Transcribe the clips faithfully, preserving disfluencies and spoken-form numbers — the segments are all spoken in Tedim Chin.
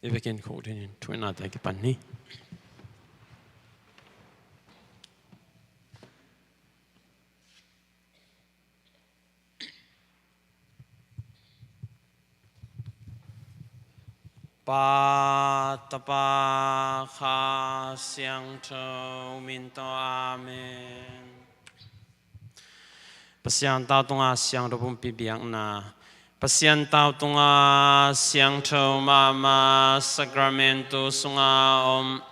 I vekin khuk dingin thungetnate kipan ni. Pa, Tapa, Kha Siangtho min tawh, Amen. Pasian tau tunga siangtho pumpi biakna. Pasian tau tunga siangtho mahmah Sacramento sunga om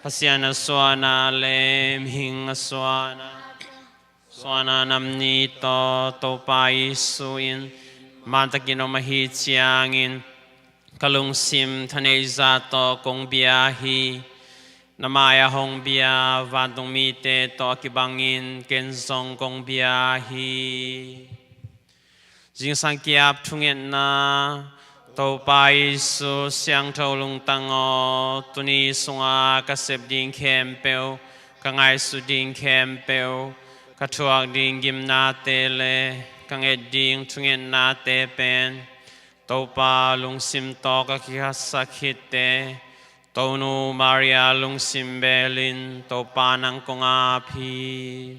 Pasian a suahna le mihing a suahna, suahna nam ni tawh Topa Jesu in mantakin om ahi ciangin ka lungsim thaneihza tawh kong bia hi. Na mai-ah hong bia vantung mite tawh a kibangin ken zong kong bia hi. Zingsang kiap thungetna. Topa Jesu siangtho lungtang aw, tuni sunga ka sep ding khempeuh, ka ngaihsut ding khempeuh, ka thuak ding gimnate le ka nget ding thungetnate pen Topa lungsim tawh ka kikhasak khitte, Tonu Maria lungsim belin Topa nang kong ap hi.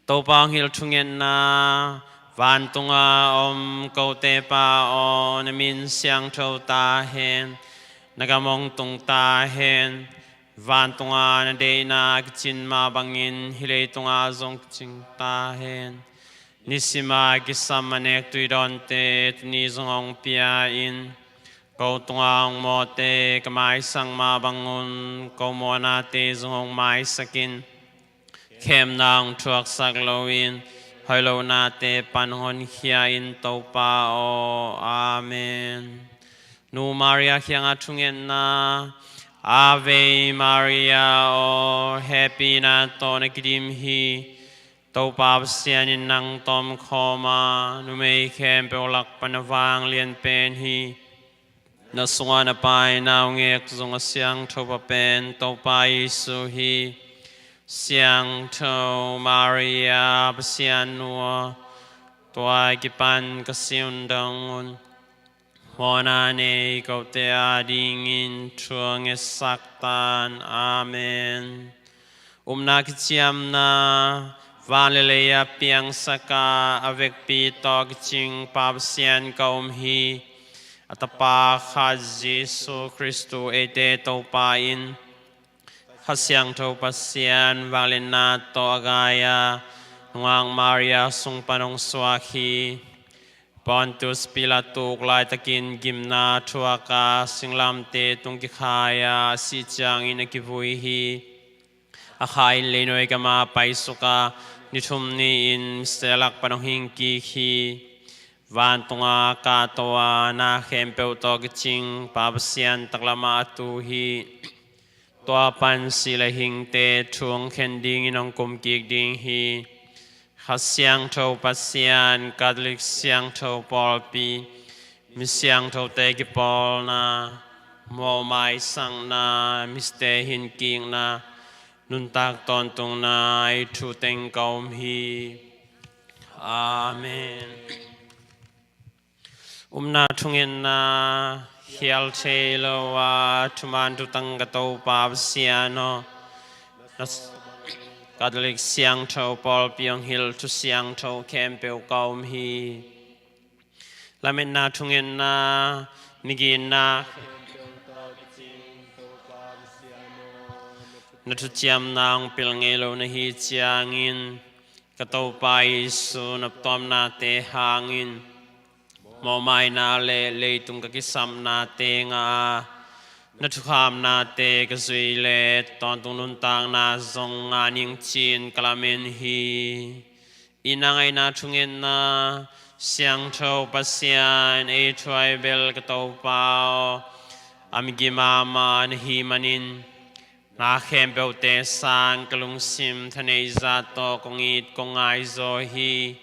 Topa hong hilh thungetna. Vantunga om kote Pa aw, na min siangtho ta hen. Na gam hong tung ta hen. Vantunga na deihna kicin mah bangin hih leitunga zong kicing ta hen. Nisima kisam a nek tui dawnte tuni zong hong pia in. Ko tunga hong mawhte ka maisak mah bangun ko mawhnate zong hong maisak in. Khemna hong thuaksak loin hoih lohnate pan hong honkhia in Topa aw. Amen. Nu Maria kiangah thungetna. Ave Maria aw, hehpihna tawh na kidim hi. Topa Pasian in nang tawh om khawm a, numei khempeuh lak pan na vanglian pen hi. Na sungah na Pa in naungek zong a siangtho pa pen Topa Jesu hi. Siangtho Maria Pasian nu aw, tua kipan ka si hun dong un mawhna nei kote adingin thu hong ngetsak tan. Amen. Upna kiciamna. Van le lei a piangsak a, a vekpi tawh kicing Pa Pasian ka um hi. A Tapa khat Jesu Khristu eite Topa in, Kha Siangtho Pasian vangliatna tawh a gai a, nungak Maria sung pan hong suak hi. Pontius Pilat tuk laitakin gimna thuak a, singlamteh tung kikhai a, a sih ciangin a kivui hi. A kha in leinuai gam ah paisuk a, ni thum ni-in mite lak pan hong hing kik hi. Vantung ah kahto a, na khempeuh tawh kicing Pa Pasian taklam ah a tu hi. Tua pan si le hingte thu hong khen dingin hong kum kik ding hi. Kha Siangtho Pasian, Catholic Siangtho Pawlpi, mi siangthote kipawlna, mawhmaisakna, mite hinkikna, nuntak tawntungna i thu teng ka um hi. Amen. Upna thungetna. Khial thei lo a thuman thutang ka Topa Pasian aw, na Catholic Siangtho Pawlpi hong hilh thu siangtho khempeuh ka um hi. Lametna thungetna. Migitna khempeuh tawh kicing Topa Pasian aw, na thuciamna hong pil ngei lo na hi ciangin ka Topa Jesu na tuamnate hangin mawhmaina le leitung ka kisapnate ngah a, na thukhapnate ka zui le tawntung nuntakna zong ngah ning ci-in ka lamen hi. Itna ngaihna thungetna. Siangtho Pasian, ei thuai bel ka Topa aw, a migi mahmah na hih manin na khempeuhte sang ka lungsim thaneihza tawh kong it kong ngaizaw hi.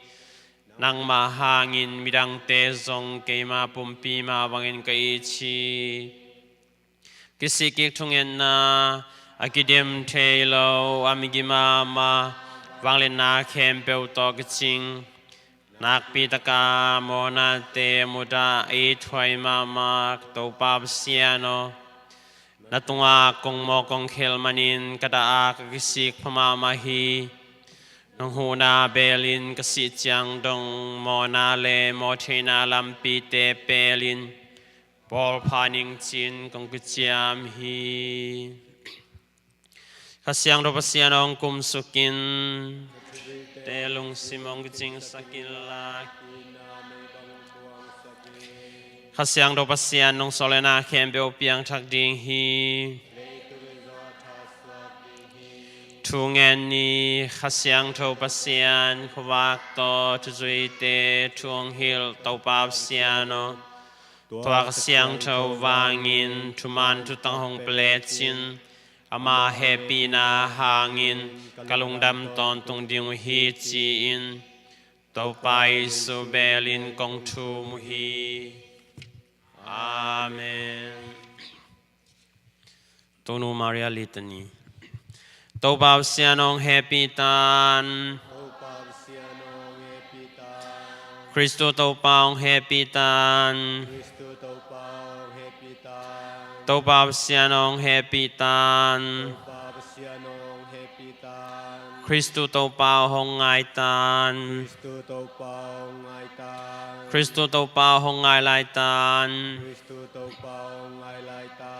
Nangmah hangin midangte zong keima pumpi mah bangin ka it hi. Kisik kik thungetna. A kidim thei lo, a migi mahmah, vangliatna khempeuh tawh kicing Nakpi taka mawhnate mudah a ithuai mahmah ka Topa Pasian aw, na tungah kong mawh kong khel manin ka dah-a ka kisik pha mahmah hi. Nong huhna belin ka sih ciang dong mawhna le mawhtheihna lampite pelin pawlpha ning cin kong kiciam hi. Kha Siangtho Pasian aw, hong kumsuk in. Te lungsim hong kicingsak inla. Kha Siangtho Pasian, nong sawlna khempeuh piangthak ding hi. Thu ngen ni. Kha Siangtho Pasian, khuavak tawh thuzuite thu hong hilh Topa Pasian aw, tua Kha Siangtho vangin thuman thutak hong pia lecin, ama hehpihna hangin ka lungdam tawntung ding uh hi, ci-in Topa Jesu belin kong thum uh hi. Amen. Tonu Maria Litany. Topa Pasian aw, hong hehpih ta in. Topa Pasian aw, hong hehpih ta in. Kristu Topa aw, hong hehpih ta in. Kristu Topa aw, hong hehpih ta in. Topa Pasian aw, hong hehpih ta in. Topa Pasian aw, hong hehpih ta in. Kristu Topa aw, hong ngai ta in. Kristu Topa aw, hong ngai ta in. Kristu Topa aw, hong ngai lai ta in. Kristu Topa aw, hong ngai lai ta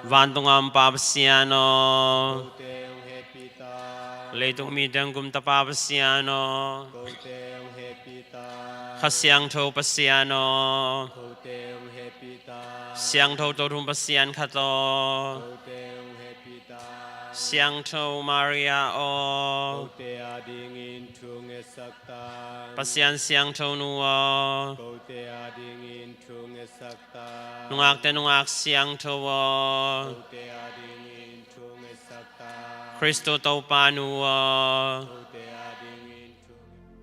in. Vantung a om Pa Pasian aw, kote hong hehpih ta in. Leitung mite hong kum Tapa Pasian aw, kote hong hehpih ta in. Kha Siangtho Pasian aw, kote hong hehpih ta in. Siangtho Tothum Pasian khat aw, kote hong hehpih ta in. Siangtho Maria aw, kote adingin thungetsak ta in. Pasian Siangtho Nu aw, kote adingin thungetsak ta in. Nungakte Nungak Siangtho aw, kote adingin thungetsak ta in. Kristu Topa Nu aw, kote adingin thungetsak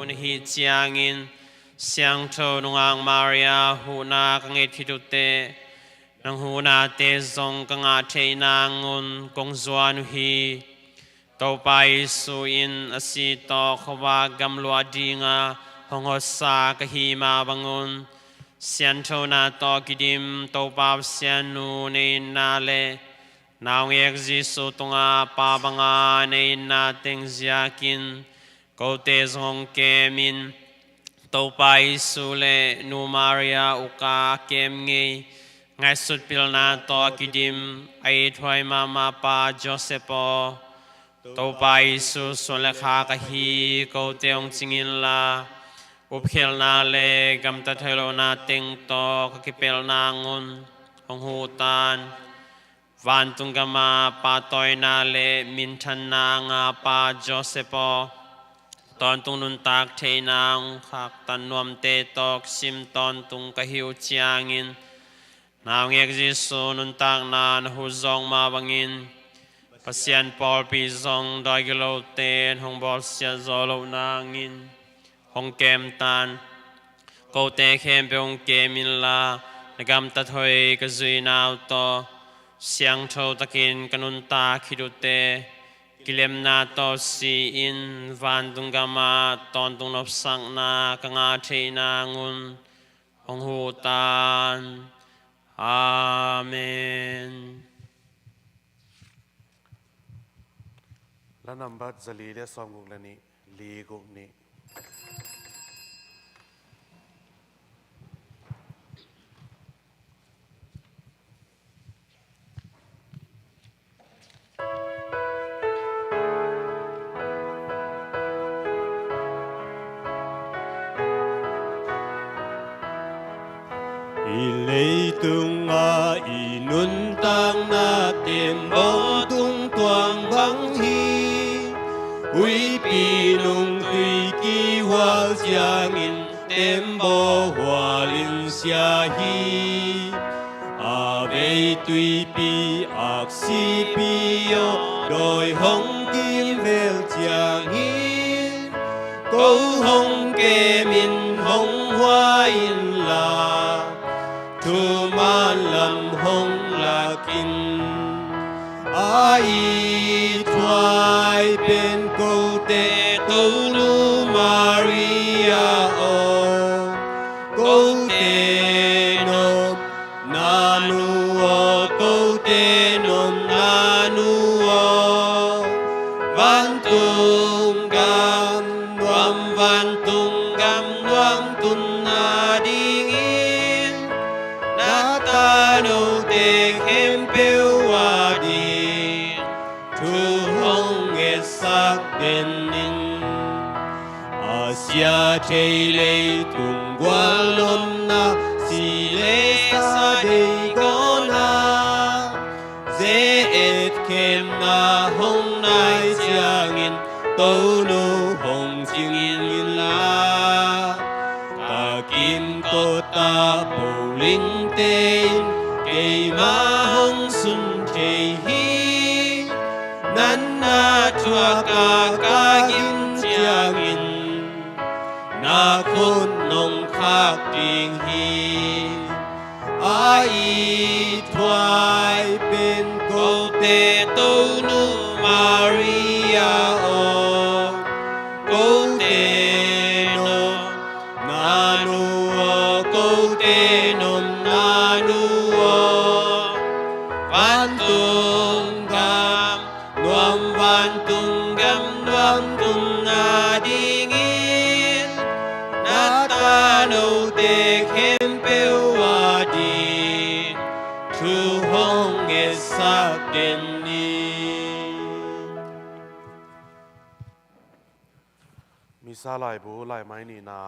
ahih ciangin, Siangtho Nungak Maria huhna ka nget khit uh teh, nang huhnate zong ka ngah theih nangun kong zuan uh hi. Topa Jesu in a si tawh khuavak gamluah dinga hong hotsa ka hi mah bangun, sianthona tawh kidim Topa Pasian nu na itna le naungek Jesu tungah Pa banga na itna teng ziakin, kote zong hong kemin, Topa Jesu le Nu Maria ukah a kem ngei, ngaihsut pilna tawh a kidim a ithuai mahmah Pa Joseph aw, Topa Jesu suan le khak ahi kote hong cing inla, upkhialhna le gamtat hoih lohna teng tawh ka kipelh nangun hong huh ta in. Vantung gama pahtawina le minthanna a ngah Pa Joseph aw, tawntung nuntak theihna hong khaktan nuamte tawh kisim tawntung ka hi uh ciangin, naungek Jesu nuntakna na huh zawk mah bangin, Pasian pawlpi zong dawi gilote in hong bawlsiat zawh loh nangin hong kem ta in. Kote khempeuh hong kem inla, na gamtat hoih ka zuihna uh tawh siangtho takin ka nuntak khit uh teh, kilemna tawh si-in vantung gamah tawntung nopsakna ka ngah theih nangun hong huh ta in. Amen. La nambat zali le sawmguk le nih, li guk nih. I leitungah i nuntakna tembaw tungtuang bang hi. Huihpi nungtui kihual ciangin tembaw hualin sia hi. A vei tuipi aksipi aw, dawi hong kimvel ciangin ko hong kemin hong hua inla, thuman lam hong lakin. A ithuai pen kote Tonu Maria aw, kote nopna nu aw, kote nopna nu aw. Vantung gam nuam, vantung gam nuam tunna dingin, na tanote khempeuh ading thu hong ngetsak den in. A sia thei leitung gual nopna, si le sa deih gawna, ze-et khemna hong nai ciangin, Tonu hong cing inla, ka kiim kawta polingte in keimah hong sun thei hi. Natna thuaka ka gim ciangin, na khut nong khak ding hi. A ithuai pen kote Tonu Maria aw, kote nopna nu aw, kote nopna nu aw. Vantung gam nuam, vantung gam nuam tunna dingin, na tanote khempeuh ading thu hong ngetsak den in. Misa laibu laimai nihna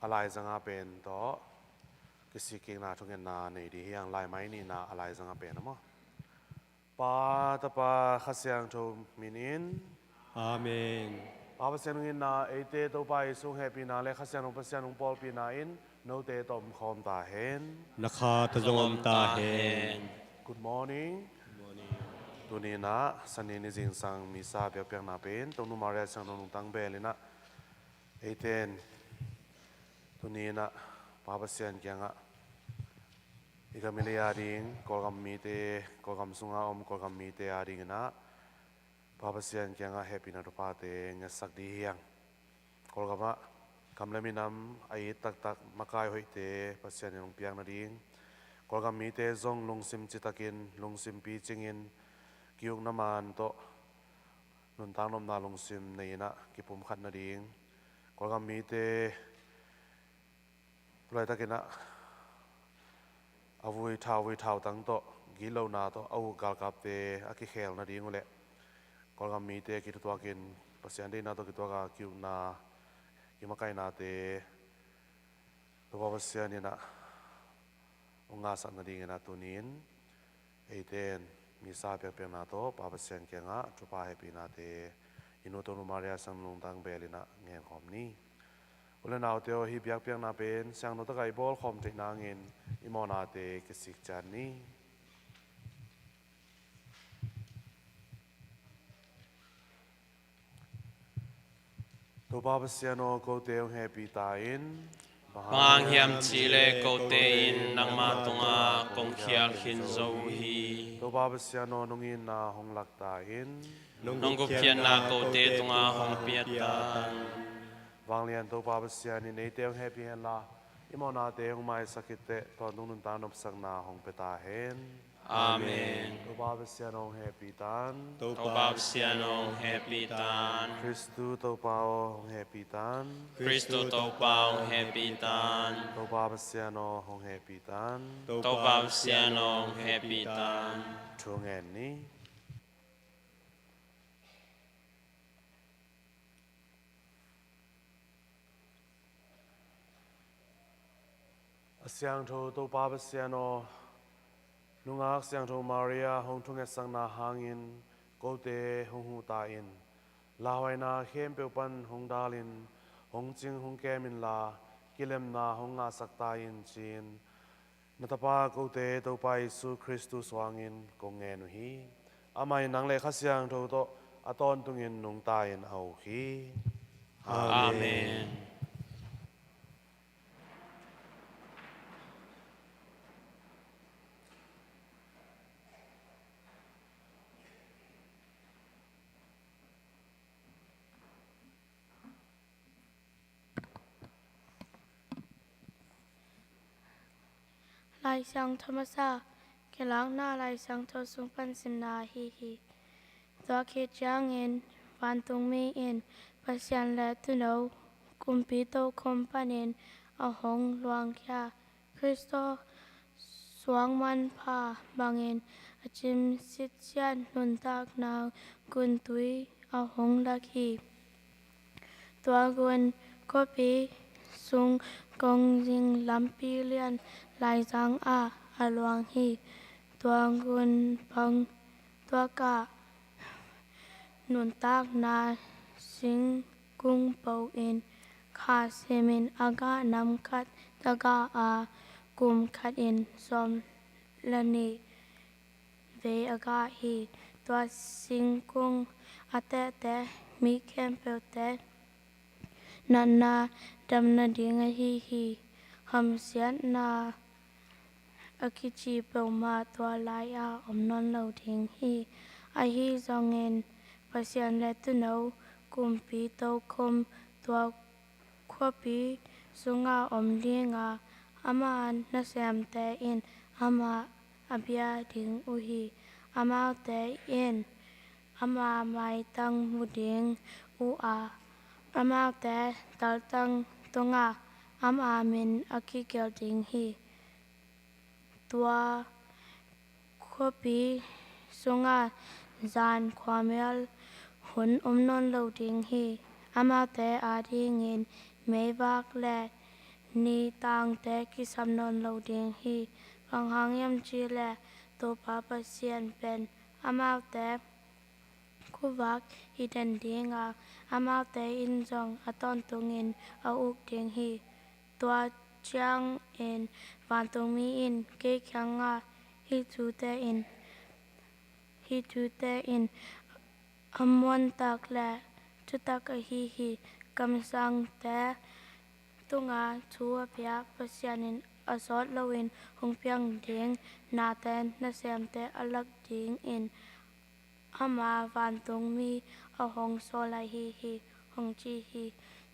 a laizanga pen tawh kisikkikna thungetna nei ding hi hang. Laimai nihna a laizanga pen a maw. Pa, Tapa, Kha Siangtho minin. Amen. Pa Pasian hong itna, eite Topa Jesu hong hehpihna le Kha Siangtho Pasian hong pawlpihna in note tawh om khawm ta hen. Na kha tawh zong om ta hen. Good morning. Tuni in ah Sani ni zingsang Missa biakpiakna pen Tonu Maria siangtho nungtang beel in ah eite in tuni in ah Pa Pasian kiangah i gam i lei ading, Kawlgam mite, Kawlgam sunga om Kawlgam mite ading in ah Pa Pasian kiangah hehpihna thuphate ngetsak ding hi hang. Kawlgamah gam le minam a it taktak makai hoihte Pasian in hong piak nading, Kawlgam mite zong lungsim citakin, lungsim picingin, ki-ukna man tawh nuntak nopna lungsim nei in ah kipumkhat nading, Kawlgam mite tu laitakin ah a vui thau, vui thau tang tawh, gitlona tawh a uk galkapte a kikhel nading uh leh Kawlgam mite kithutuakin Pasian deihna tawh kituak a ki-ukna, kimakainate Topa Pasian in ah hong ngahsak nadingin ah tuni in eite in Missa biakpiakna tawh Pa Pasian kiangah thupha hehpihnate i nu Tonu Maria siangtho nungtang beel in ah ngenkhawm ni. U le naute aw, hih biakpiakna pen siangtho takah i bawlkhawm theih nangin i mawhnate kisik ciat ni. Topa Pasian aw, kote hong hehpih ta in. Bang hang hiam cih leh kote in nangma tungah kong khial khin zo uh hi. Topa Pasian aw, nungitna hong lak ta in. Nong gupkhiatna kote tungah hong pia ta in. Vanglian Topa Pasian in eite hong hehpih henla, i mawhnate hong maisak khit teh tawntung nuntak nopsakna hong pia ta hen. Amen. Topa Pasian aw, hong hehpih ta in. Topa Pasian aw, hong hehpih ta in. Kristu Topa aw, hong hehpih ta in. Kristu Topa aw, hong hehpih ta in. Topa Pasian aw, hong hehpih ta in. Topa Pasian aw, hong hehpih ta in. Thu ngen ni. A siangtho Topa Pasian aw, nungak siangtho Maria hong thungetsakna hangin kote hong huh ta in. Lauhuaina khempeuh pan hong dalin, hong cing hong kem inla, kilemna hong ngahsak ta in, ci-in na Tapa kote Topa Jesu Kristu suangin kong ngen uh hi. Amah in nang le Kha Siangtho tawh a tawntungin nungta in a uk hi. Amen. Lai Siangtho masa, Kilakna Lai Siangtho sung pan simna ahi hi. Tua khit ciangin vantungmi in Pasian le Tuuno, Kumpi tokhom panin a hong luangkhia Khrist aw, suangmanpha bangin a cimsit ciat nuntakna guntui a hong lak hi. Tua gun khuapi sung kongzing lampi lian laizang ah a luang hi. Tua gun bang tuakah nuntakna singkung po in kha simin a gah nam khat tagah a, kum khat in sawm le nih vei a gah hi. Tua singkung a tehte mi khempeuhte natna dam nading ahi hi. Hamsiatna a kici peuhmah tua lai-ah om nawn lo ding hi. Ahi zongin Pasian le Tuuno, Kumpi tokhom tua khuapi sungah om ding a, ama nasemte in amah a bia ding uh hi. Amaute in ama maitang mu ding uh a, amaute taltang tungah ama min a kigelh ding hi. Tua khuapi sungah zan khuamial hun om nawn lo ding hi. Amaute adingin meivak le ni tangte kisam nawn lo ding hi. Bang hang hiam cih leh Topa Pasian pen amaute khuvak hi den ding a, amaute in zong a tawntungin a uk ding hi. Tua ciangin vantungmi in kei kiangah hih thute in, Hih thute in a muantak le thutak ahi hi. Kamsangte tunga thu a pia Pasian in a sawt loin hong piang ding nate nasemte a lak dingin ama vantungmi a hong sawl ahi hi, hong ci hi.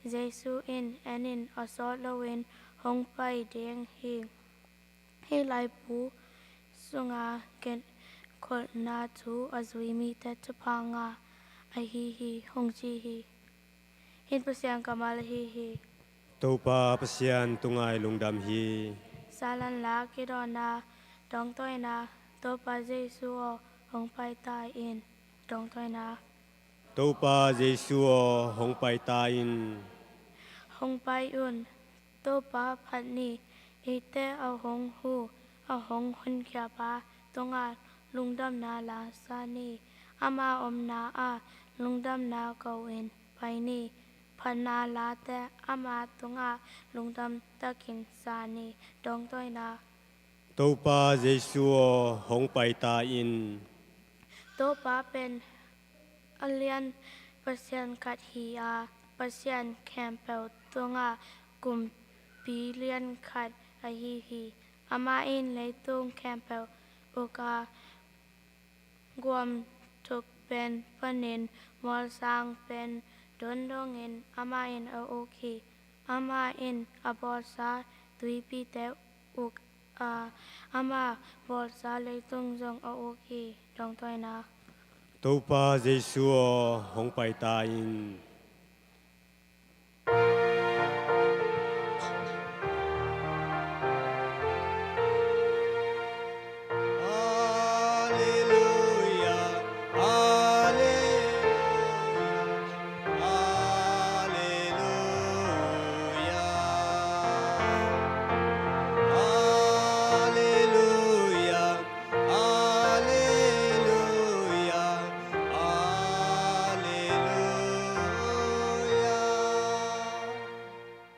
Jesu in en in a sawt loin hong pai ding hi. Hih laibu sunga genkholhna thu a zui mite thupha ngah ahi hi, hong ci hi. Hih Pasian kammal ahi hi. Topa Pasian tungah i lungdam hi. Salan la kidawnna, dawngtawina, Topa Jesu aw, hong pai ta in. Dawngtawina. Topa Jesu aw, hong pai ta in. Hong pai un. Topa phat ni. Eite a hong hu, a hong honkhia pa tungah lungdamna la sa ni. Ama omna ah lungdamna ko in pai ni. Phatna late ama tungah lungdam takin sa ni. Dawngtawina. Topa Jesu aw, hong pai ta in. Topa pen a lian Pasian khat hi a, Pasian khempeuh tungah kumpi lian khat ahi hi. Amah in leitung khempeuh uk a, guam thuk pen panin mualsang pen dondongin amah in a uk hi. Amah in a bawlsa tuipite uk a, ama bawlsa leitung zong a uk hi. Dawngtawina. Topa Jesu aw, hong pai ta in. Alleluia, alleluia, alleluia, alleluia, alleluia, alleluia.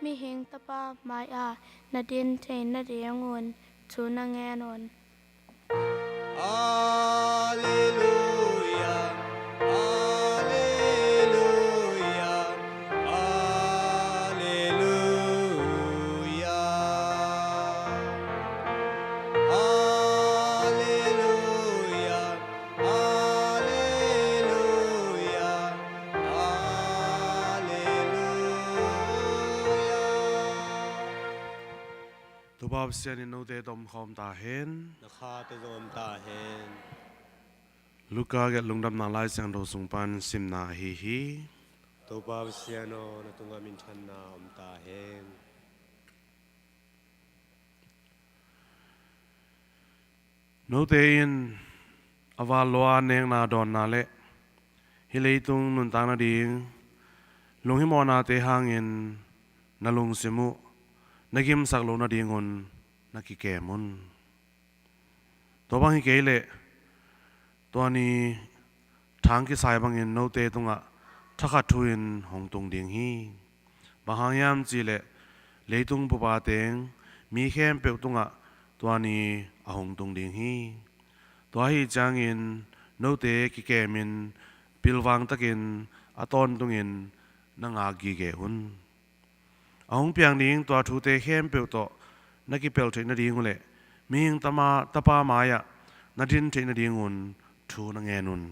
Mihing Tapa mai-ah na din theih nadingun thu na ngen un. Alleluia, alleluia, alleluia, alleluia, alleluia, alleluia. Topa Pasian in note tawh om khawm ta hen. Na khate zong om ta hen. Luka gelh Lungdamna Lai Siangtho sung pan simna ahi hi. Topa Pasian aw, na tungah minthanna om ta hen. Note in a vanlua nekna dawnna le hih leitung nuntak nading lunghimawhnate hangin na lungsim uh na gimsak loh nadingun na kikem un. Tua bang hi kei leh tua ni thang kisai bangin note tungah thakhat thu-in hong tung ding hi. Bang hang hiam cihleh leitung bupa teng mi khempeuh tungah tua ni a hong tung ding hi. Tua ahi ciangin note kikemin pilvang takin a tawntungin na ngak gige un. A hong piang ding tua thute khempeuh tawh na kipelh theih nading uh leh mihing tama, tapa mai-ah na din theih nadingun thu na ngen un,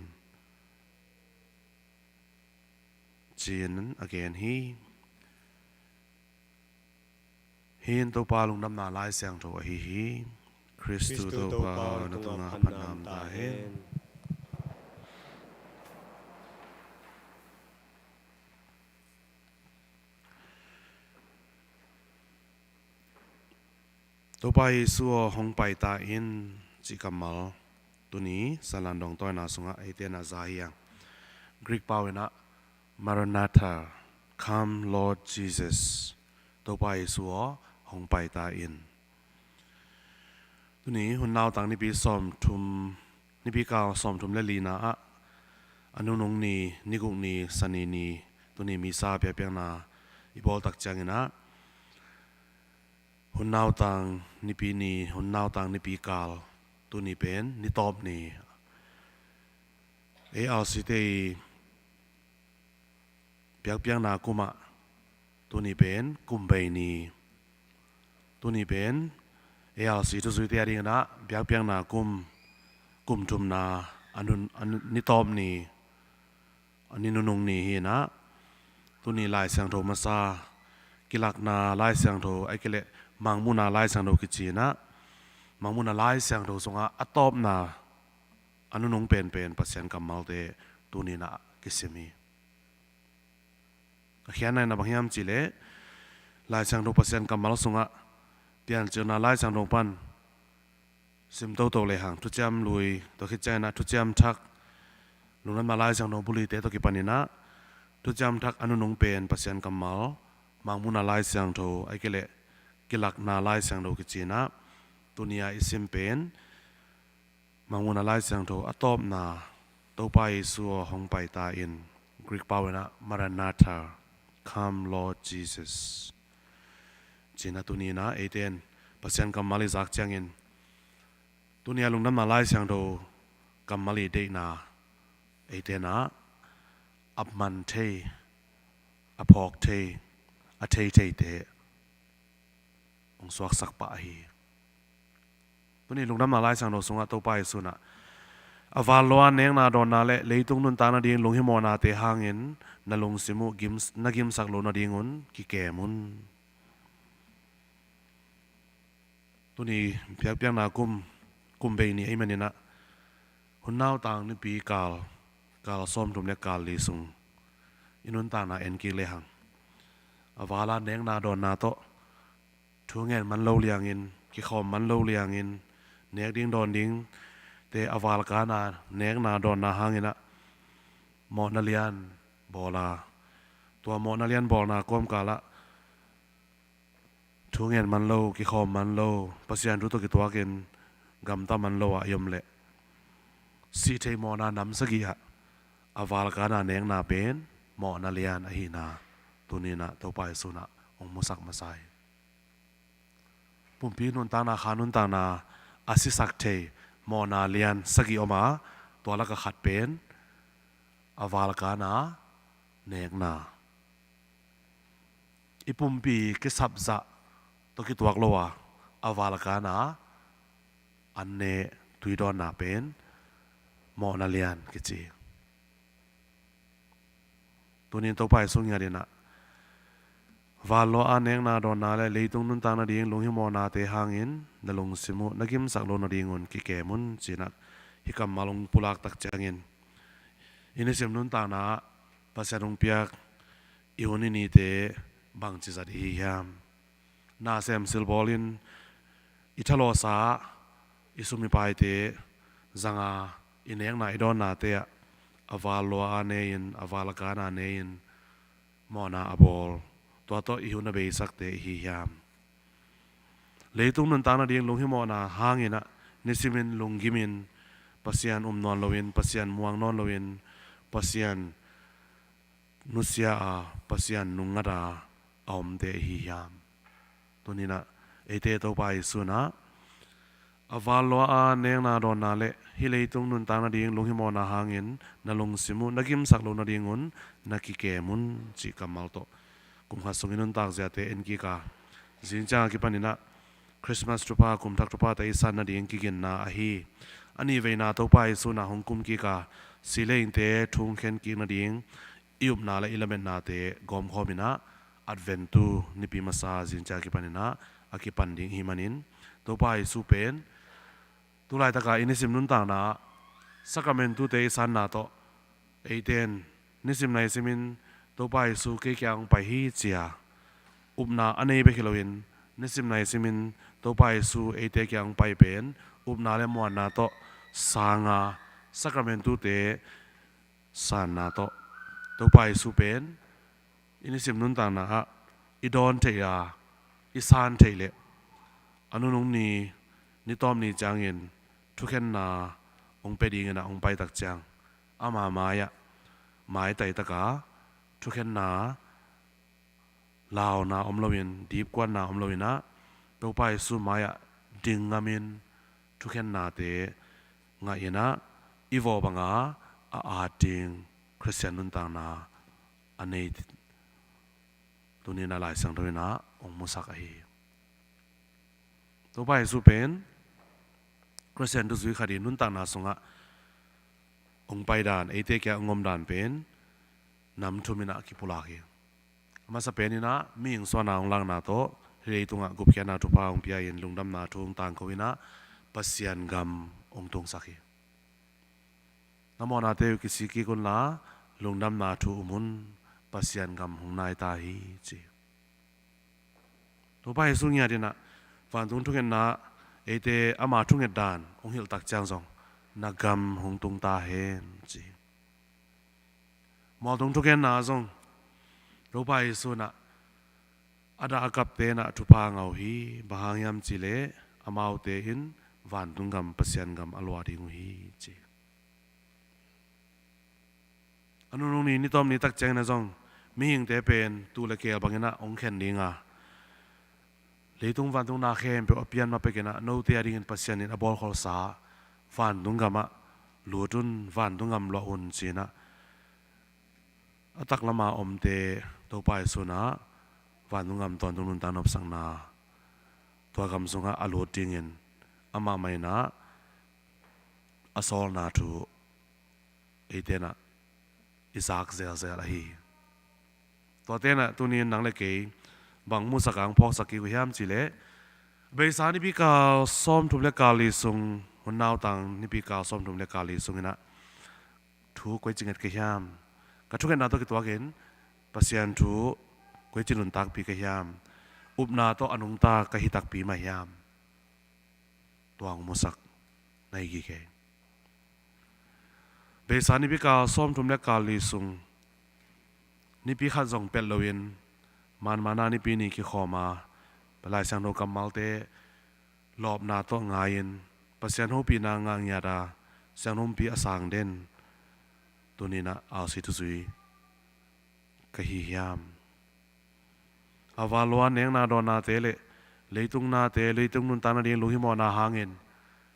ci-in a gen hi. Hih in Topa Lungdamna Lai Siangtho ahi hi. Khristu Topa na tungah phatna om ta hen. Topa Jesu aw, hong pai ta in, cih kammal tuni Salan dawngtawina sungah eite na za hi hang. Greek pau inah Maranatha, Come Lord Jesus. Topa Jesu aw, hong pai ta in. Tuni hun nautang nipi sawmthum, nipi kal sawmthum le lina ah a nunung ni, niguk ni, Sani ni, tuni misa piakpiakna i bawl tak ciangin ah hun nautang nipi ni, hun nautang nipi kal, tuni pen ni tawp ni. A R C te i biakpiakna kum ah tuni pen kum bei ni. Tuni pen A R C thuzuite a dingin ah biakpiakna kum, kum thumna a nun, a nun, ni tawp ni, a ni nunung ni hi-in ah, tuni Lai Siangtho masa, kilakna Lai Siangtho, ahih kei leh Mangmuhna Lai Siangtho kici-in ah, Mangmuhna Lai Siangtho sungah a tawpna, a nunung penpen Pasian kammalte tuni-in ah kisim hi. A khiatna in ah bang hiam cih leh, Lai Siangtho Pasian kammal sungah Piancilna Lai Siangtho pan sim toto lehang, Thuciam Lui, tua khit ciangin ah Thuciam Thak, Lungdamna Lai Siangtho bul lite tawh kipanin ah, Thuciam Thak a nunung pen Pasian kammal, Mangmuhna Lai Siangtho, ahih kei leh kilakna Lai Siangtho kici-in ah, tuni-a i sim pen Mangmuhna Lai Siangtho a tawpna, Topa Jesu aw, hong pai ta in, Greek pau in ah Maranatha, Come Lord Jesus, ci-in ah tuni-in ah eite in Pasian kammal i zak ciangin, tuni-a Lungdamna Lai Siangtho kammal i deihna, eite in ah a man thei, a phawk thei, a thei theite hong suaksak pah ahi hi. Tuni Lungdamna Lai Siangtho sungah Topa Jesu in ah, a val lua-a nekna dawnna leh leitung nuntak nading lunghimawhnate hangin na lungsim uh gim, na gimsak loh nadingun kikem un. Tuni biakpiakna kum, kum bei ni ahih manin ah, hun nautang nipi kal, kal sawmthum leh kal li sung i nuntakna en kik lehang, a val-a nekna dawnna tawh thu ngen man lo liangin, kikhawm man lo liangin, nek ding dawn dingte a val kan-a nekna dawnna hangin ah mawhna lian bawl a, tua mawhna lian bawlna kawmkal ah thu ngen man lo, kikhawm man lo, Pasian thu tawh kituakin gamta man lo-a i om leh, sihtheih mawhna nam sagih ah a val kan-a nekna pen mawhna lian ahihna tuni-in ah Topa Jesu in ah hong musak masa hi. Pumpi nuntakna, kha nuntakna a sisak thei mawhna lian sagih om a, tua lakah khat pen a val kan-a nekna. I pumpi kisapzah tawh kituak lo-a, a val kan-a an ne, tui dawnna pen mawhna lian kici. Tuni-in Topa Jesu ngiat in ah, val lua-a nekna dawnna leh leitung nuntak nading lunghimawhnate hangin na lungsim uh na gimsak loh nadingun kikem un, ci-in ah hih kammal hong pulak tak ciangin, i nisim nuntakna ah Pasian hong piak i hun i nite bangci zat i hi hiam? Na sem silbawlin i thalawhsa, i sum i paite zanga, i nekna i dawnnate ah a val lua-a ne-in, a val kan-a ne-in, mawhna a bawl, tua tawh i hun a beisakte i hi hiam? Leitung nuntak nading lunghimawhna hangin ah nisimin lunggimin, Pasian um nawn loin, Pasian muang nawn loin, Pasian nusia a, Pasian nungngat a a omte i hi hiam? Tuni-in ah eite Topa Jesu in ah, a val lua-a nekna dawnna leh hih leitung nuntak nading lunghimawhna hangin na lungsim uh na gimsak loh nadingun na kikem un, cih kammal tawh kum khat sung i nuntak ziate en kik a, zing ciang a kipanin ah Christmas thupha, Kumthak thuphate i san nading kiginna ahi. A nihveina Topa Jesu in ah hong kum kik a, si leh innte thu hong khen kik nading i upna leh i lametnate gawmkhawmin ah, Adventu nipi masa zing ciang a kipanin ah a kipan ding i hih manin, Topa Jesu pen tu laitaka i nisim nuntakna ah sakramentute i sanna tawh, eite in nisim naisimin Topa Jesu kei kiang hong pai hi, ci-a upna a nei bek hi loin, nisim naisimin Topa Jesu eite kiang hong pai pen upna leh muanna tawh sang a, sakramentute sanna tawh, Topa Jesu pen i nisim nuntakna ah i dawn theih a, i san theih leh, a nunung ni, ni tawp ni ciangin thukhenna hong pia dingin ah hong pai tak ciang, ama mai-ah, maitai taka thukhenna, launa om loin, dipkuatna om loin ah, Topa Jesu mai-ah ding ngamin thukhennate ngah in ah, i vawh banga a at ding Khristian nuntakna a nei tuni-in ah Lai Siangtho in ah hong musak ahi hi. Topa Jesu pen Khristian thuzui khat i nuntakna sungah hong pai dan, eite kiang hong om dan pen nam thum in ah kipulak hi. A masa pen in ah mihing suahna hong lakna tawh hih leitungah gupkhiatna thupha hong pia-in lungdamna thu hong tangko in ah Pasian gam hong tungsak hi. Na mawhnate uh kisik kik unla, lungdamna thu um un, Pasian gam hong nai ta hi, ci. Topa Jesu ngiat in ah vantung thungetna, eite ama thunget dan hong hilh tak ciang zong, na gam hong tung ta hen, ci. Mualtung thukhenna zong Topa Jesu in ah a dah a kapte in ah thupha ngah uh hi. Bang hang hiam cih leh amaute in vantung gam, Pasian gam a luah ding uh hi, ci. A nunung ni, ni tawp ni tak ciangin ah zong mihingte pen tuu le keel bangin ah hong khen ding a, leitung vantung na khempeuh a pian ma pekin ah note a dingin Pasian in a bawlkholsa vantung gamah lut un, vantung gam luah un, ci-in ah a taklam a omte Topa Jesu in ah vantung gam tawntung nuntak nopsakna, tua gam sungah a lut dingin amah mah in ah a sawlna thu eite in ah i zak zelzel ahi hi. Tuate in ah tuni-in nang le kei bang musak a hong phawksak kik uh hiam cih leh, beisa nipi kal sawmthum le kal li sung, hun nautang nipi kal sawmthum le kal li sungin ah thu koici nget ka hiam? Ka thungetna tawh kituakin Pasian thu koici nuntakpih ka hiam? Upna tawh a nungta ka hi takpi mah hiam? Tua hong musak na hi kei. Beisa nipi kal sawmthum le kal li sung, nipi khat zong pelh loin, manmana nipi ni kikhawm a, Lai Siangtho kammalte lawpna tawh ngai-in, Pasian hopihna ngah ngiat a, sianghumpi a sang den, tuni-in ah R C thuzui ka hi hiam? A val lua nekna dawnnate le leitung nate, leitung nuntak nading lunghimawhna hangin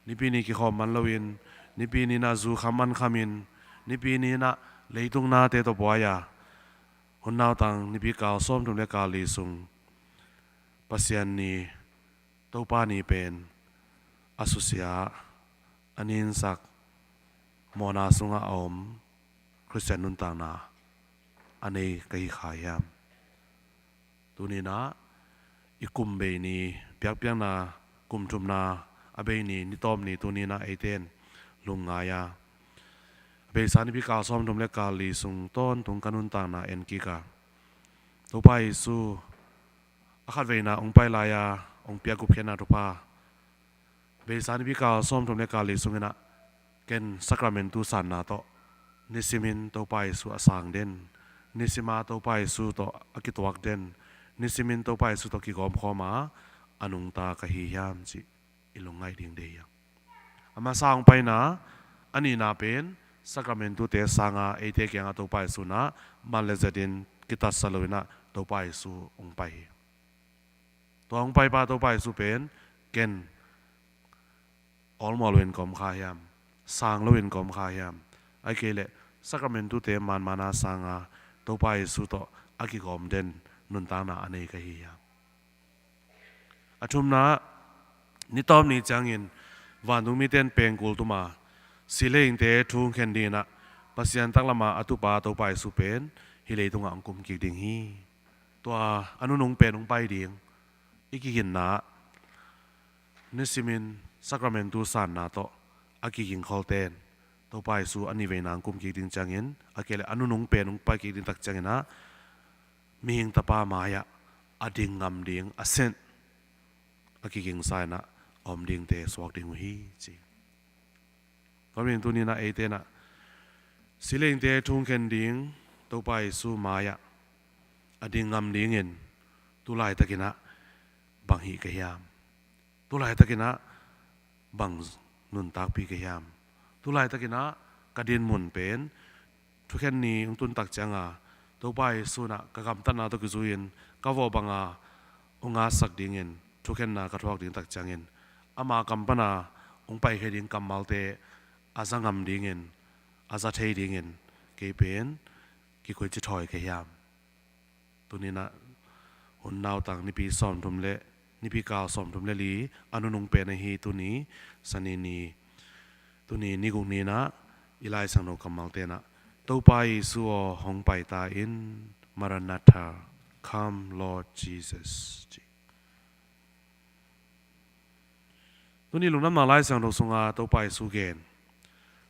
nipi ni kikhawm man loin, nipi ni-in ah zu kham an khamin, nipi ni-in ah leitung nate tawh buai a, hun nautang nipi kal sawmthum le kal li sung Pasian ni, Topa ni pen a susia, a ninsak, mawhna sungah a om Khristian nuntakna a nei ka hi kha hiam? Tuni-in ah i kum bei ni, biakpiakna kum thumna a bei ni, ni tawp ni, tuni-in ah eite in lungngai a, beisa nipi kal sawmthum le kal li sung tawntung ka nuntakna en kik a, Topa Jesu a khatveina hong pai lai-a hong piak gupkhiatna thupha, beisa nipi kal sawmthum le kal li sungin ah ken Sacramentu sanna tawh nisimin Topa Jesu a sang den, nisima Topa Jesu tawh a kituak den, nisimin Topa Jesu tawh kigawmkhawm a, a nungta ka hi hiam cih i lungngaih ding deih hi. A masa hong paina, a nihna pen Sacramentute sanga eite kiangah Topa Jesu in ah man le zetin kitatsa loin ah Topa Jesu hong pai hi. Tua hong paipa Topa Jesu pen ken awlmawh loin ka om kha hiam? Sang loin ka om kha hiam? Ahih kei leh Sacramentute manmana sanga Topa Jesu tawh a kigawm den nuntakna a nei ka hi hiam? A thumna, ni tawp ni ciangin vantung mite in pengkul tum a, si le hingte thu hong khen dingin ah Pasian taklam a a tupa Topa Jesu pen hih leitungah hong kum kik ding hi. Tua a nunung pen hong pai ding i kiginna, nisimin Sacramentu sanna tawh a kigingkholte in Topa Jesu a ni veina hong kum kik ding ciangin, ahih kei leh a nunung pen hong pai kik ding tak ciangin ah mihing Tapa mai-ah a ding ngam ding a sin a kigingsa in ah a om dingte suak ding uh hi, ci. Tua ahih manin tuni-in ah eite in ah si le hingte thu hong khen ding Topa Jesu mai-ah a ding ngam dingin tu laitakin ah bang hih ka hiam? Tu laitakin ah bang nuntakpih ka hiam? Tu laitakin ah ka dinmun pen thukhen ni hong tun tak cianga Topa Jesu in ah ka gamtatna tawh kizui-in ka vawh banga hong ngatsak dingin thukhenna ka thuak ding tak ciangin ama kam pana hong paikhia ding kammalte a za ngam dingin, a za thei dingin kei pen kikoici thawi ka hiam? Tuninah hun nautang nipi sawmthum le nipi kal sawmthum le li a nunung pen ahi tuni Sani ni, tuni niguk ninah i Lai Siangtho kammal tenah Topa Jesu aw hong paita in, Maranatha, come Lord Jesus, ci. Tuni lungdamna Lai Siangtho sunga Topa Jesu gen,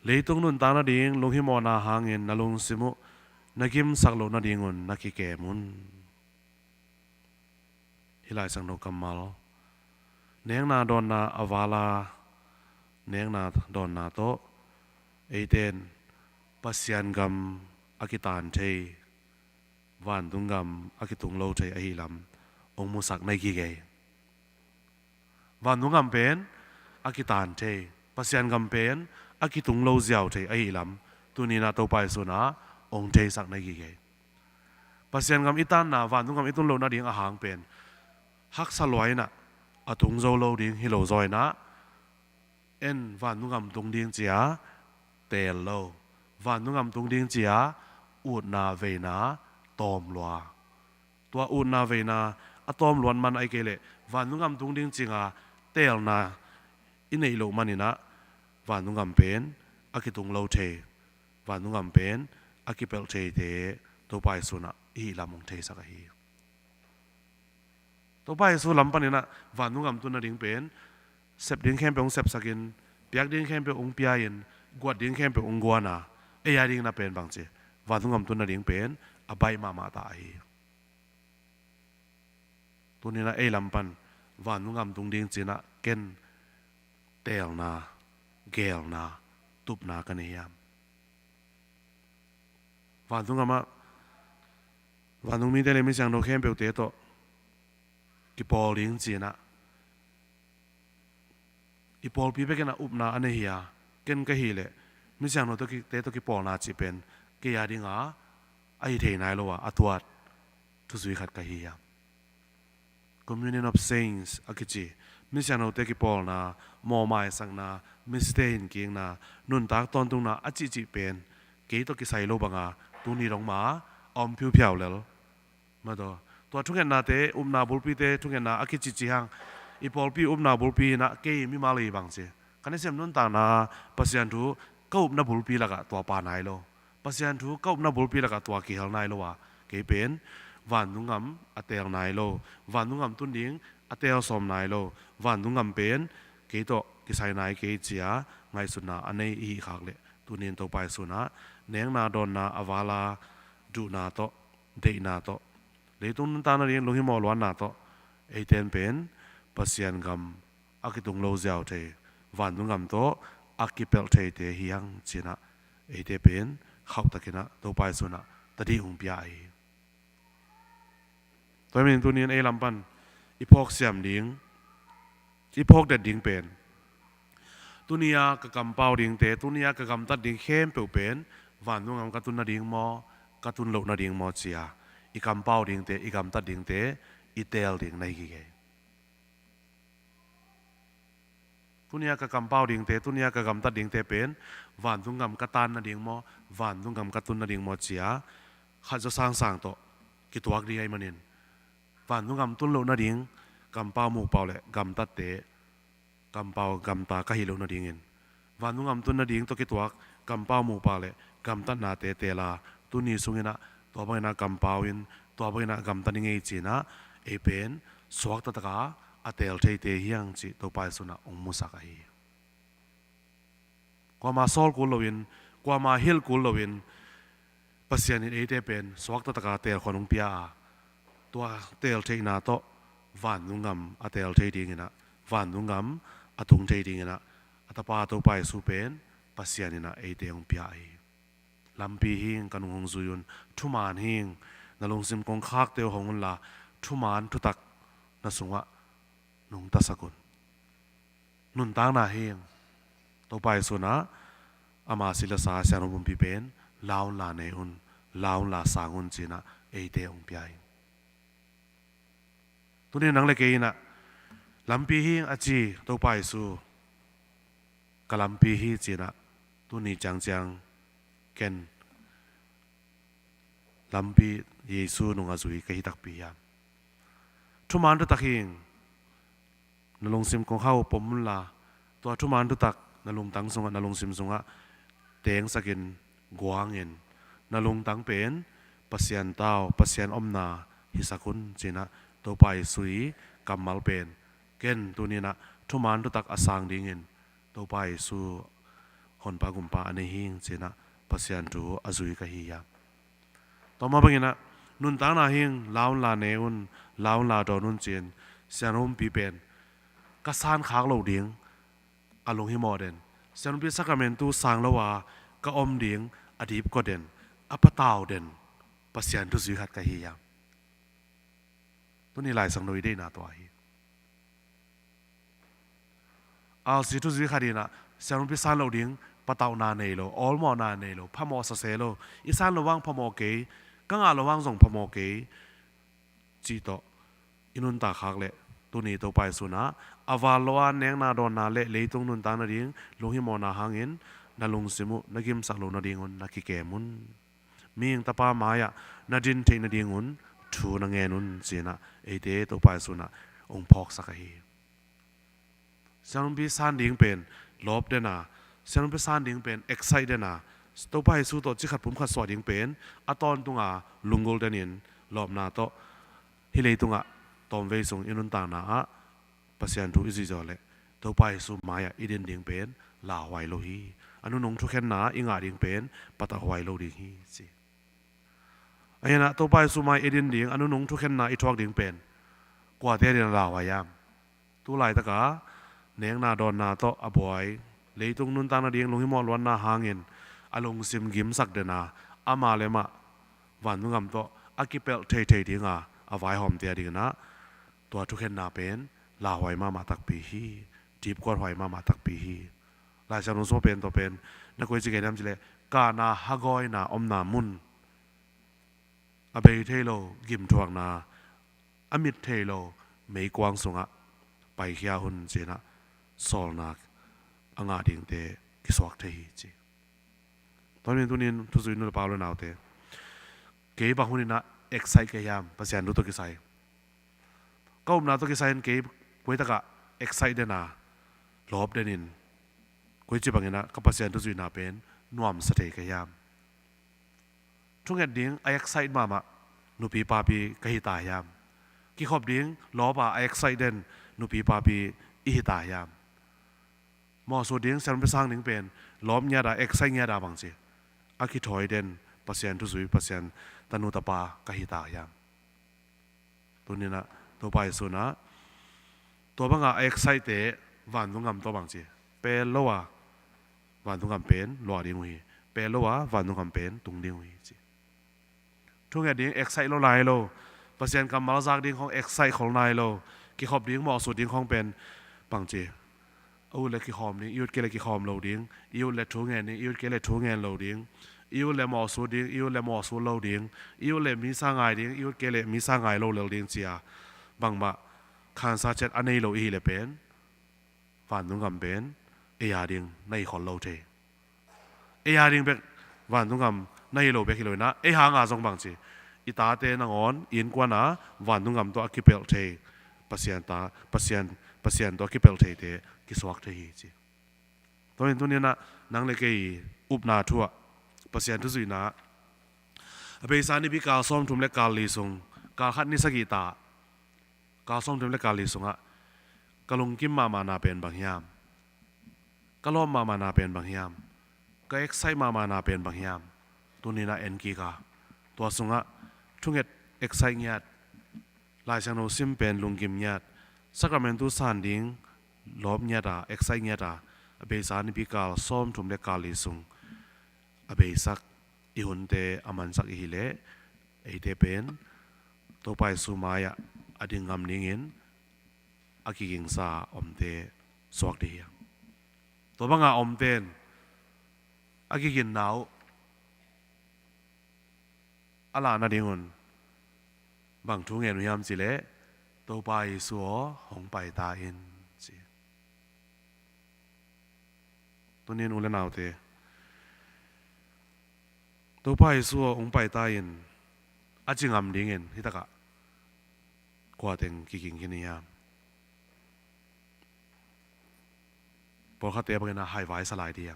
leitung nuntak nading lunghimawhna hangin na lungsim uh na gimsak loh nadingun na kikem un. Hih Lai Siangtho kammal nekna dawnna a vala, nekna dawnna tawh eiten Pasian gam a kitan thei, vantung gam a kitung lo thei ahi lam hong musak na hi kei. Vantung gam pen a kitan thei, Pasian gam pen a kitung lo ziau thei ahi lam tuninah Topa Jesu inah hong theisak na hi kei. Pasian gam i tanna, vantung gam i tun loh nading a hang pen haksa lua inah a tung zo lo ding hi lo zaw inah, en vantung gam tung ding cia teel lo, vantung gam tung ding cia utna veina tawm lua. Tua utna veina a tawm luat man ahi kei leh vantung gam tung ding cinga teelna i neih loh maninah vantung gam pen a kitung lo thei, vantung gam pen a kipelh theite Topa Jesu inah i hih lam hong theisak ahi. Topa Jesu lam paninah vantung gam tun nading pen sep ding khempeuh hong sepsakin, piak ding khempeuh hong pia-in, guat ding khempeuh hong guana, ei a dingna pen bangci, vantung gam tun nading pen a baih mahmah ta ahi. Tuninah ei lam pan vantung gam tung ding cinah ken teelna, geelna, tupna ka nei hiam? Vantung gamah vantung mite le misiangtho khempeuhte tawh kipawl ding cinah i pawlpi bekin a upna a nei hi a, ken ka hih leh misiangtho tawh ki, te tawh kipawlna cih pen kei a dinga a hi thei nai lo a, a tuat thuzui khat ka hi hiam? Communion of Saints a kici, misiangthote kipawlna, mawhmaisakna, misite hinkikna, nuntak tawntungna a cihcih pen kei tawh kisai lo banga tuni dong ma a om phiuphiau lel. Mataw, tua thungetnate, upna bulpite thungetna a kicihcih hang, i pawlpi upna bulpi inah kei mimal i bangci, ka nasem nuntakna Pasian thu ka upna bulpi lakah tua pa nai lo. Pasian thu ka upna bulpi lakah tua kihel nai lo a, kei pen vantung gam a teel nai lo, vantung gam tun ding a teel sawm nai lo, vantung gam pen kei tawh kisai nai kei cia ngaihsutna a nei i hih khak leh, tunin Topa Jesu inah nekna dawnna a vala, duhna tawh, deihna tawh, leitung nuntak nading lunghimawh luatna tawh eiten pen Pasian gam a kitung lo ziau thei, vantung gam tawh a kipelh theite hi hang cinah eite pen khauhtakinah Topa Jesu inah tadih hong pia ahi. Tua hi manin tunin ei lam pan i phawk siam ding, i phawk det ding pen, tuni-a ka kampau dingte, tuni-a ka gamtat ding khempeuh pen vantung gam ka tun nading maw, ka tun loh nading maw cia i kampau dingte, i gamtat dingte i teel ding na hi kei. Tuni-a ka kampau dingte, tuni-a ka gamtat dingte pen vantung gam ka tan nading maw, vantung gam ka tun nading maw cia khat zaw sangsang tawh kituak ding ahi manin, vantung gam tun loh nading kampau muhpau le gamtatte, kampau gamta ka hih loh nadingin, vantung gam tun nading tawh kituak kampau muhpau le gamtatnate teel a, tuni sunginah tua banginah kampau in, tua banginah gamtat i ngei cinah ei pen suakta taka a teel theite hi hang cih Topa Jesu inah hong musak ahi. Kuama sawl kul loin, kuama hilh kul loin Pasian in eite pen suakta taka teel khawng hong pia a, tua teel theihna tawh vantung gam a teel thei dinginah, vantung gam a tung thei dinginah a Tapa Topa Jesu pen Pasian inah eite hong pia ahi. Lampi hing, ka nung hong zui un. Thuman hing, na lungsim kongkhakte uh hong unla, thuman thutak na sungah nungtasak un. Nuntakna hing, Topa Jesu inah ama si le sa siangtho pumpi pen la unla nei un, la unla sang un cinah eite hong pia hi. Tuni nang le kei inah lampi hing a ci Topa Jesu, ka lampi hi cinah tuni ciangciang Ken lampi Jesu nung a zui ka hi takpi hiam? Thuman thutak hi ing. Na lungsim kong hau pom unla, tua thuman thutak na lungtang sungah, na lungsim sungah tengsakin, guangin, na lungtang pen Pasian tau, Pasian omna hisak un, ci-in ah Topa Jesu i kammal pen, ken tuni-in ah thuman thutak a sang dingin Topa Jesu Honpa Gumpa a nei hi ing, ci-in ah Pasian thu a zui ka hi hiam? Tua mah bangin ah nuntakna hi ing, la unla ne un, la unla dawn un, ci-in sianrumpi pen ka san khak lo ding a lunghimawh den, sianrumpi sakramentu sang lo a ka om ding a dipkua den, a patau den Pasian thu zui khat ka hi hiam? Tuni Lai Siangtho i deihna tua hi. Alsi thu zui khat in ah sianrumpi san lo ding patauhna nei lo, awlmawhna nei lo, phamawh sase lo, i san lo vang phamawh kei, ka ngah lo vang zong phamawh kei, cih tawh i nuntak khak leh, tuni Topa Jesu in ah a val lo a nekna dawnna le leitung nuntak nading lunghimawhna hangin na lungsim uh na gimsak lo nadingun na kikem un. Mihing Tapa mai-ah na din theih nadingun thu na ngen un, ci-in ah eite Topa Jesu in ah hong phawksak ahi hi. Sianrumpi san ding pen lawp den a, sianrumpi san ding pen excite den a, Topa Jesu tawh cikhat pumkhat suah ding pen a tawntung a lunggulh denin lawpna tawh hih leitungah tawmvei sung i nuntakna ah Pasian thu i zuih zawh leh Topa Jesu mai-ah i din ding pen lauhuai lo hi. A nunung thukhenna i ngah ding pen patauhhuai lo ding hi, ci. Ahi zongin ah Topa Jesu mai-ah i din ding, a nunung thukhenna i thuak ding pen kuate adingin a lauhuai hiam? Tu laitak a nekna dawnna tawh a buai, leitung nuntak nading lunghimawh luatna hangin a lungsim gimsak den a, amah le amah vantung gam tawh a kipelh theithei ding a, a vaihawmte adingin ah tua thukhenna pen lauhuai mahmah takpi hi, dipkuathuai mahmah takpi hi. Lai Siangtho sung pen, tua pen na koici gen hiam cih leh, Kana hagawina omna mun, a bei thei lo gimthuakna, a mit thei lo meikuang sungah paikhia un, ci-in ah sawlna a ngah dingte kisuak thei hi, ci. Tua manin tuni-in thuzui nu le pa u le naute, kei bang hun in ah excite ka hi hiam Pasian thu tawh kisai? Ka upna tawh kisai in kei koi takah excite den a, lawp denin, koici bangin ah ka Pasian thu zuihna pen nuamsa thei ka hi hiam? Thunget ding a excite mahmah nupi papi ka hi ta hiam? Kikhop ding lawp a a excite den nupi papi i hi ta hiam? Mawhsut ding, sianrumpi sang ding pen lawp ngiat a, excite ngiat a bangci a kithawi den Pasian thu zui, Pasian tanu tapa ka hi ta hiam? Tuni-in ah Topa Jesu in ah tua banga a excite-te vantung gam tawh bangci pel lo a vantung gam pen luah ding uh hi, pel lo a vantung gam pen tung ding uh hi, ci. Thunget ding excite lo nai lo, Pasian kammal zak ding khawng excite khol nai lo, kikhop ding mawhsut ding khawng pen bangci, a ut le kikhawm ding, i ut kei le kikhawm lo ding, i ut le thu ngen ding, i ut kei le thu ngen lo ding, i ut le mawhsut ding, i ut le mawhsut lo ding, i ut le misa ngai ding, i ut kei le misa ngai lo lel ding, ci-a bangmah khansa ciat a nei lo i hih leh pen vantung gam pen ei a ding na hi khol lo thei. Ei a ding bek vantung gam na hi lo bek hi lo in ah, ei hanga zong bangci, i tate nangawn i innkuan a vantung gam tawh a kipelh thei, Pasian ta, Pasian, Pasian tawh a kipelh theite kisuak thei hi, ci. Tua manin tuni-in ah nang le kei upna thu ah Pasian thu zuihna, a beisa Nipi kal sawmthum le kal li sung, kal khat ni sagih ta, kal sawmthum le kal li sungah ka lungkim mahmahna pen bang hiam? Ka lawp mahmahna pen bang hiam? Ka excite mahmahna pen bang hiam? Tuni-in ah en kik a, tua sungah thunget, excite ngiat, Lai Siangtho sim pen lungkim ngiat, sakramentu san ding lawp ngiat a, excite ngiat a, a beisa Nipi kal sawmthum le kal li sung a beisak i hunte a mansak i hih leh, eite pen Topa Jesu mai-ah a ding ngam dingin a kigingsa omte suak ding hi. Tua banga omte in a kiginna uh a lah nadingun bang thu ngen uh hiam cih leh, Topa Jesu aw, hong pai ta in, ci. Tuni-in u le naute, Topa Jesu aw hong paita in a ci ngam dingin hitakah kua teng kiking khin hiam? Pawlkhatte bangin a haivai sa lai ding.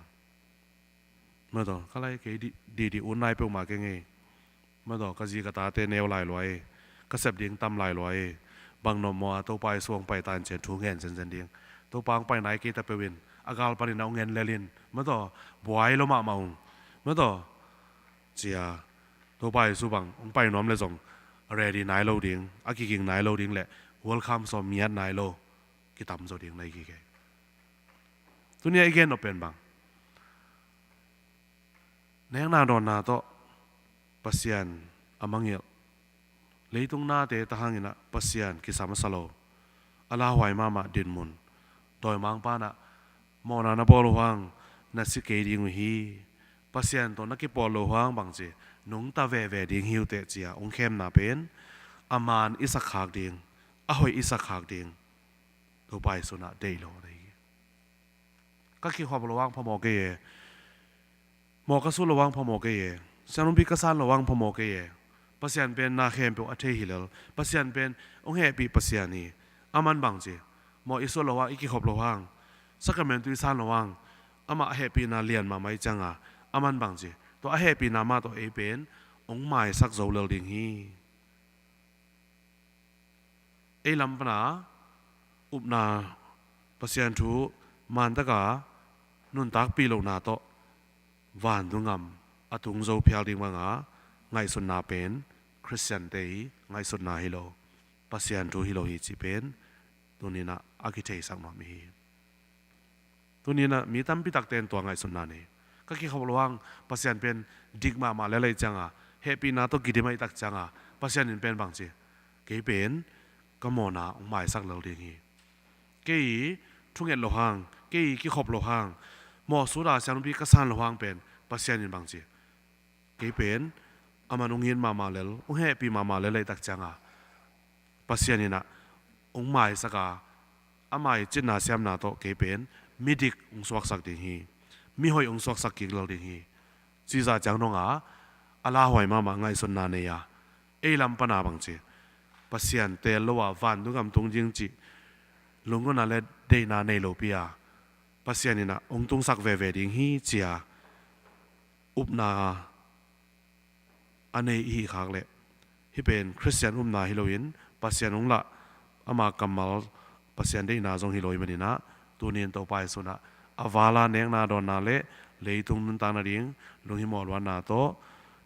Mataw, ka lai kei di di di un lai peuhmah kei ngei. Mataw, ka zi ka tate neu lai lua e. Ka sep ding tam lai lua e. Bang nuam maw a, Topa Jesu hong paita in cian thu ngen zenzen ding. Topa hong paina i kei ta peuh in a gal panin a hong en lel in. Mataw, buai lo mahmah ung. Mataw, cia Topa Jesu bang hong pai nuam le zong ready nai lo ding, a kiking nai lo ding le welcome saw miat nai lo kitam zo ding na hi kei. Tuni a i gen nop pen bang, nekna dawnna tawh Pasian a mangngilh, leitung nate tahanginah Pasian kisam a sa lo, a lauhuai mahmah dinmun, dawimangpa inah mawhna na bawl uh hang na si kei ding uh hi. Pasian tawh na kipawl lo hang bangci nungta veve ding hi uh teh cia hong khemna pen a man i sak khak ding, a hoih i sak khak ding Topa Jesu inah deih lo na hi. Ka kikhop lo hang phamawh kei e. Mawh ka sut lo hang phamawh kei e. Siangthopi ka san lo hang phamawh kei e. Pasian pen na khempeuh a thei hi lel. Pasian pen hong hehpih Pasian hi. A man bangci, mawh i sut lo hang, i kikhop lo hang, sakramentu i san lo hang, amah a hehpihna lian mahmah i cianga, a man bangci, tua a hehpihna mah tawh ei pen hong maisak zo lel ding hi. Ei lam pana upna, Pasian thu mantaka nuntakpih lohna tawh vantung gam a tung zo phial ding banga ngaihsutna pen Khristiante i ngaihsutna hi lo, Pasian thu hi lo hi cih pen tuninah a kitheisak nuam hi. Tuninah mi tampi takte in tua ngaihsutna nei. Ka kikhop lo hang Pasian pen dik mahmah lel ahih cianga, hehpihna tawh kidim ahih tak cianga, Pasian in pen bangci, kei pen ka mawhna hong maisak lel ding hi. Kei i thunget lo hang, kei i kikhop lo hang, mawh suta siangthopi ka san lo hang pen Pasian in bangci, kei pen a man hong it mahmah lel, hong hehpih mahmah lel ahih tak cianga, Pasian inah hong maisak a, ama i citna siamna tawh kei pen midik hong suaksak ding hi. Mihoih hong suaksak kik lel ding hi. Cihzah ciang donga a lauhuai mahmah ngaihsutna nei a, ei lam pana bangci, Pasian teel lo a vantung gam tung ding cih lunggulhna le deihna nei lopi a, Pasian inah hong tungsak veve ding hi cia upna a nei i hih khak leh, hih pen Khristian upna hi loin Pasian hong lah, ama kammal, Pasian deihna zong hi lo ahih maninah, tunin Topa Jesu inah a vala nekna dawnna le leitung nuntak nading lunghimawh luatna tawh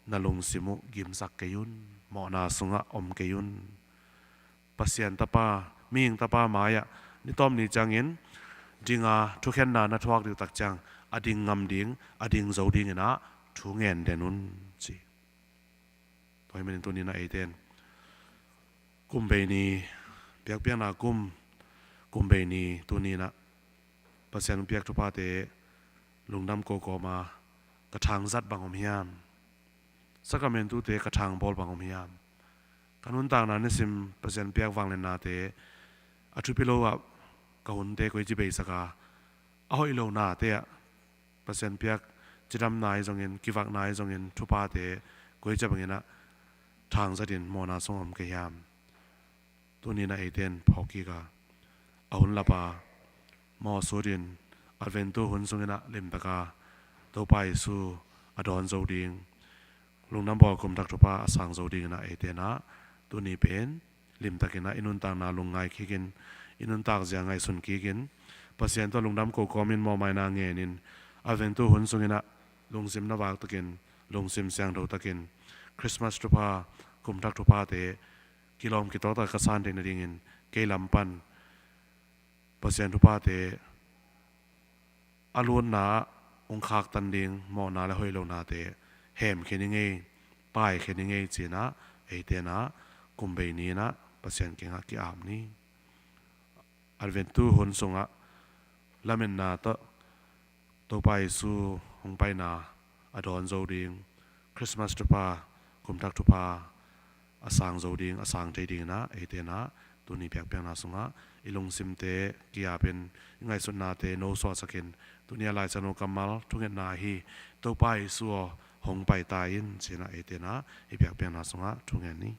na lungsim uh gimsak kei un. Mawhna sungah om kei un. Pasian Tapa, mihing Tapa mai-ah ni tawp ni ciangin dinga thukhenna na thuak ding tak ciang a ding ngam ding, a ding zo dinginah thu ngen den un, ci. Tua ahih manin tuninah eite in kumbei ni, biakpiakna kum, kumbei ni tuninah Pasian hong piak thuphate lungdam ko kawma ka thangzat bang om hiam? Sakramentute ka thangbawl bang om hiam? Ka nuntakna nisim Pasian piak vangliatnate a thupi lo ah ka hunte koici beisak a, a hoih lonate ah Pasian piak cidamna hi zongin, kivakna hi zongin, thuphate koici banginah thangzatin mawhna sung om kei hiam? Tuninah eite in phawk kik a, a hun lapa mawh sutin Adventu hun sunginah limtaka Topa Jesu a dawn zo ding, lungdam bawl kumthak thupha a sang zo dinginah eite inah tuni pen limtakinah i nuntakna lungngai kikin, i nuntak zia ngaihsun kikin, Pasian tawh lungdam ko kawmin mawhmaina ngenin, Adventu hun sunginah lungsim na vak takin, lungsim siangtho takin, Christmas thupha, kumthak thuphate kilawm kitawktak ka san theih nadingin kei lam pan Pasian thuphate a lutna ah hong khaktan ding mawhna le hoih lonate hemkhia ni ngei, paikhia ni ngei cinah eite inah kumbei ni inah Pasian kiangah ki-ap ni. Adventu hun sungah lametna tawh Topa Jesu hong paina a dawn zo ding, Christmas thupha, kumthak thupha a sang zo ding, a sang thei dinginah eite inah tuni biakpiakna sungah i lungsimte ki-apin, i ngaihsutnate no suahsakin, tuni a Lai Siangtho kammal thungetna ahi, Topa Jesu aw, hong pai ta in, ci-in ah eite in ah i biakpiakna sungah thu ngen ni.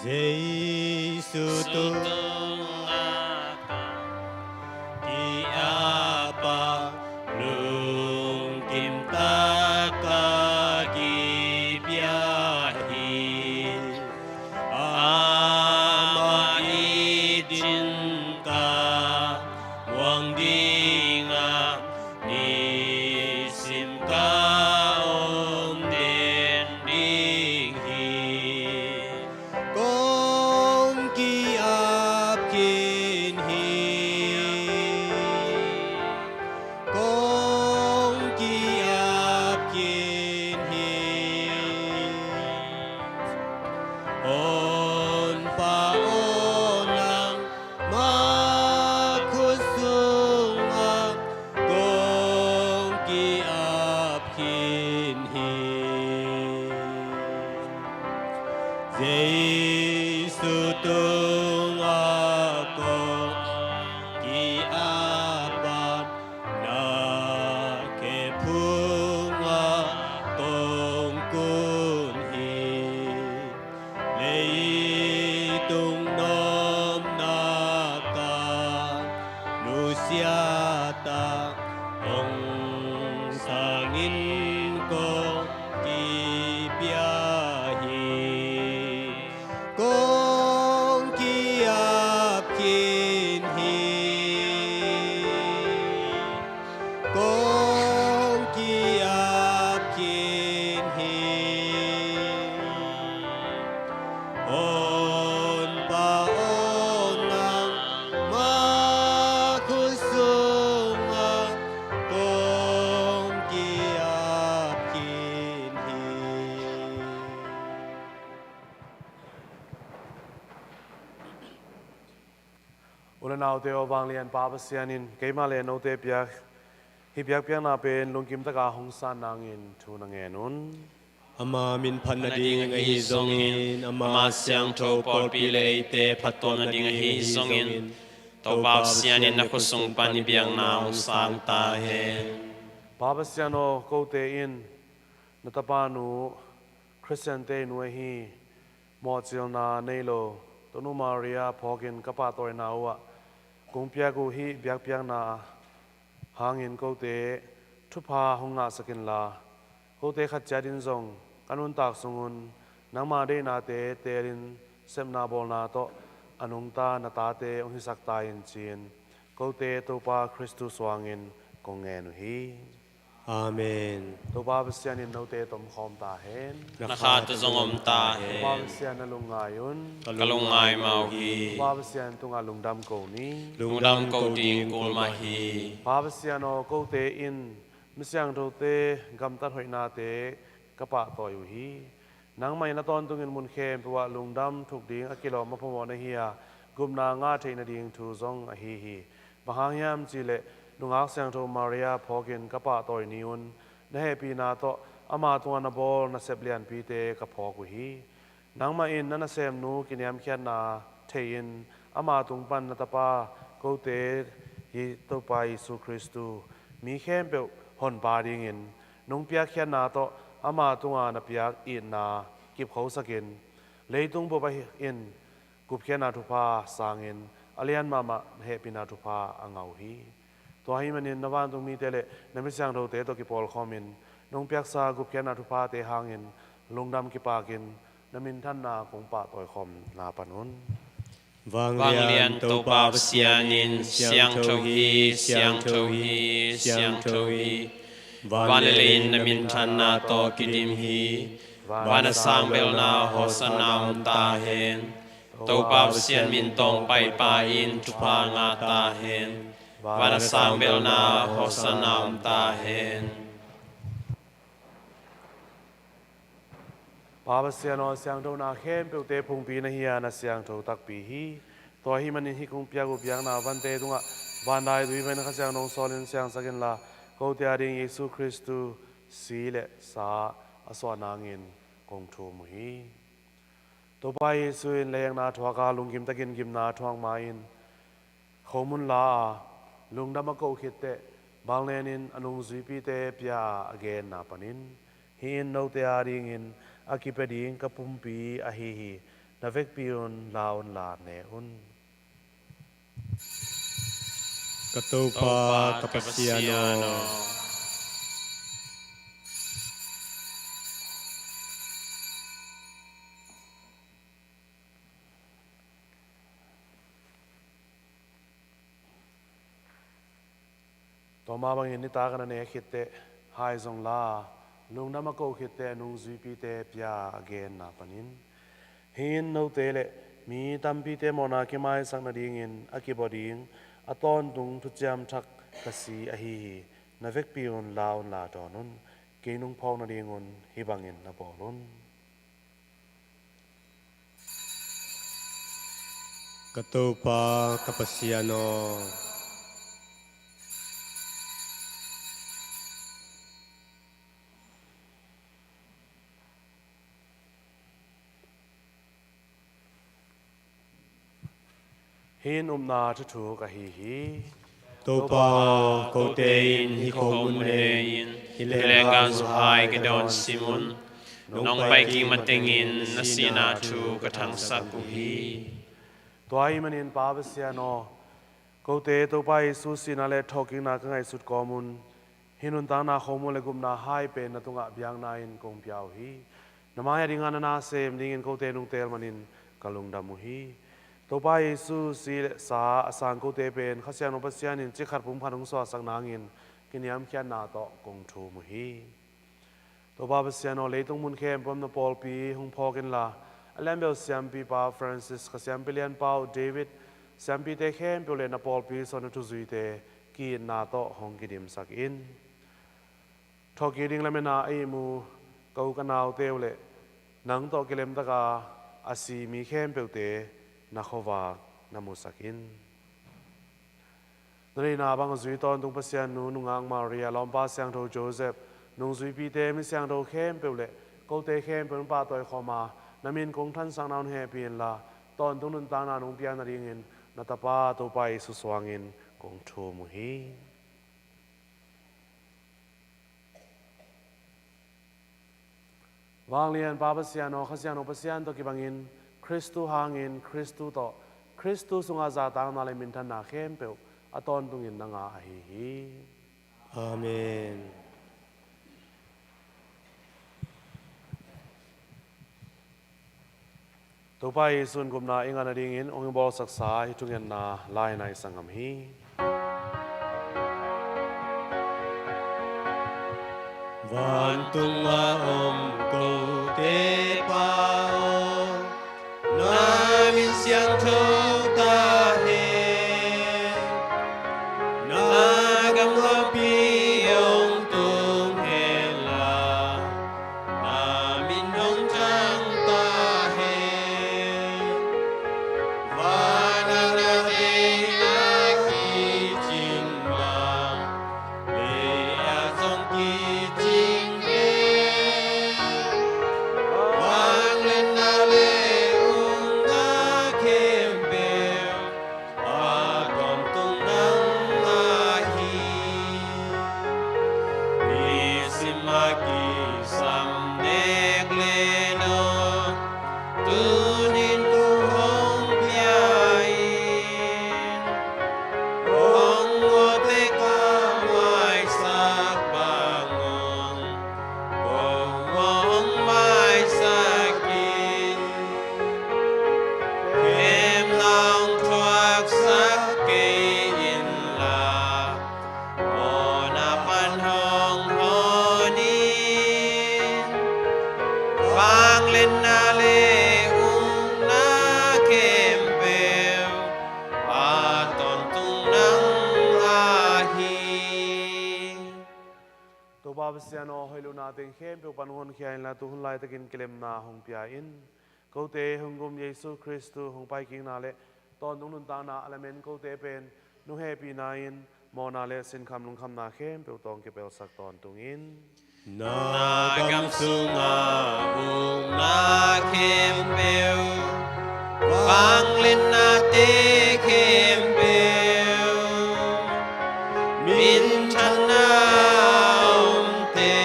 Jesu tungah ka ki-ap a, lungkim tak a kipia hi. Amah it in ka muang ding a, nisim ka om den ding hi. Kong ki-ap khin hi. Kong ki-ap khin hi. Honpa aw, nangmah khut sungah kong ki-ap khin hi. Jesu tungah kong ki-ap a, na khephung ah kong kun hi. Leitung nopna ka nusiat a, hong sang in kong kipia hi. Kong ki-ap khin hi. Kong ki-ap khin hi. Honpa aw, nangmah khut sungah kong ki-ap khin hi. U le naute aw, vanglian Pa Pasian in keimah le note piak hih biakpiakna pen lungkim taka hong san nangin thu na ngen un. Ama min phat nading ahi zongin, ama siangtho pawlpi le eite phattuam nading ahi zongin, Topa Pasian in na khut sung pan hih biakna hong sang ta hen. Pa Pasian aw, kote in na tapanu, Khristiante' nu ahi mawhcilna nei lo Tonu Maria phawkin ka pahtawina uh ah kong piak uh hih biakpiakna hangin kote thupha hong ngahsak inla, kote khat ciat in zong ka nuntak sungun nangma deihnate teelin sepna bawlna tawh a nungta na tate hong hisak ta in, ci-in kote Topa Khristu suangin kong ngen uh hi. Amen. Topa Pasian in note tomkhawm ta hen. Na kha tawh zong om ta hen. Topa Pasian na lungngai un. Ka lungngai mah uh hi. Topa Pasian tungah lungdam ko ni. Lungdam ko ding kul mah hi. Pa Pasian aw, kote in misiangthote gamtat hoihnate ka pahtawi uh hi. Nangmah in a tawntungin mun khempeuh ah lungdam thuk ding a kilawm a phamawh na hi a, gupna ngah theih nading thu zong ahi hi. Bang hang hiam cihleh nungak siangtho Maria phawkin ka pahtawi ni-un na hehpihna tawh ama tungah na bawl nasep lianpite ka phawk uh hi. Nangmah in na nasemnu kiniamkhiatna thei-in ama tung pan na tapa kote hi Topa Jesu Khristu mi khempeuh honpa dingin nong piakkhiatna tawh ama tunga na piak itna kipkhosakin leitung bup ah in gupkhiatna thupha sangin a lian mahmah na hehpihna thupha a ngah uh hi. Tua ahih manin na vantung mite le na misiangthote tawh kipawlkhawmin nong piaksa gupkhiatna thuphate hangin lungdam kipakin na minthanna kong pahtawikhawm na pan un. Vanglian Topa Pasian in, siangtho hi, siangtho hi, siangtho hi. Van le lei in na minthanna tawh kidim hi. Van a sang belna Hosanna om ta hen. Topa Pasian min tawng paipa in thupha ngah ta hen. Van a sang belna Hosanna om ta hen. Pa Pasian aw, siangthona khempeuhte phungpi na hi a, na siangtho takpi hi. Tua ahih manin hih kong piak uh biakna vante tungah vanlai tui pen Kha Siangtho hong sawlin siangsak inla, kote ading Jesu Khristu si le sa a suah nangin kong thum uh hi. Topa Jesu in leihekna thuak a, lunggim takin gimna thuak ma-in khomun la a, lungdam a koh khit teh, banglen in a nungzuipite pia a, a genna panin, "Hih in note adingin a kipia ding ka pumpi ahi hi. Na vekpi un, la unla ne un." Ka Topa, ka Pasian aw. Tua mah bangin nitak a na nek khit teh hai zong la, lungdam a koh khit teh a nungzuipite pia a genna panin, "Hih in note le mi tampite mawhna kimaisak nadingin a kibua ding a tawntung thuciam thak ka si ahi hi. Na vekpi un, la unla dawn un. Kei nung phawk nadingun hih bangin na bawl un." Ka Topa, ka Pasian aw. Hih in upna thuthuk ahi hi. Topa aw, kote in hih khomun ne-in hih leenggahzu hai ka dawn sim un. Nong pai kik matengin na sihna thu ka thangsak uh hi. Tua ahih manin Pa Pasian aw, kote Topa Jesu sihna le thawhkikna ka ngaihsut kawmun, hih nuntakna khomun le gupna hai pen na tungah biakna-in kong pia uh hi. Na mai-ah dingin na na sem dingin kote nong teel manin ka lungdam uh hi. Topa Jesu si le sa a sang kote pen Kha Siangtho Pasian in cikhat pumkhat hong suahsak nangin kiniamkhiatna tawh kong thum uh hi. Topa Pasian aw, leitung mun khempeuh na pawlpi hong phawk inla, a lianbel siampipa Francis, Kha Siampi Lianpa uh David, siampite khempeuh le na pawlpi suan a thuzuite ki-itna tawh hong kidimsak in. Thawhkik ding lamena a ihmu ka u ka naute uh le nang tawh kilemtaka a si mi khempeuhte na khuavak na musak in. Na deihna bang a zui tawntung Pasian nu, nungak Maria, lawmpa siangtho Joseph, nungzuipite, mi siangtho khempeuh le kote khempeuh in pahtawi khawm a, na min kong thansakna hong hehpih inla, tawntung nuntakna nong piak nadingin na Tapa Topa Jesu suangin kong thum uh hi. Vanglian Pa Pasian aw, Kha Siangtho Pasian tawh kibangin, Khristu hangin, Khristu tawh, Khristu sungah zahtakna le minthanna khempeuh a tawntungin na ngah ahi hi. Amen. Topa Jesu in gupna i ngah nadingin hong i bawlsaksa hih thungetna la-in i sanggam hi. Vantung a om kote Pa aw, na min siangtho ta hen. Na gam hong tung hen la, na min hong thang ta hen. Van ah na deihna kicing bang, lei ah zong kicing hen. Pa Pasian aw, hoih lohna teng khempeuh pan honkhia inla, tu hun laitakin kilemna hong pia in. Kote hong gum Jesu Khrist hong paikikna le tawntung nuntakna a lamen kote pen nong hehpihna in mawhna le sinkham lungkhamna khempeuh tawh kipelsak tawntung in. Na gam sunga ukna khempeuh, vangliatnate khempeuh, minthanna omte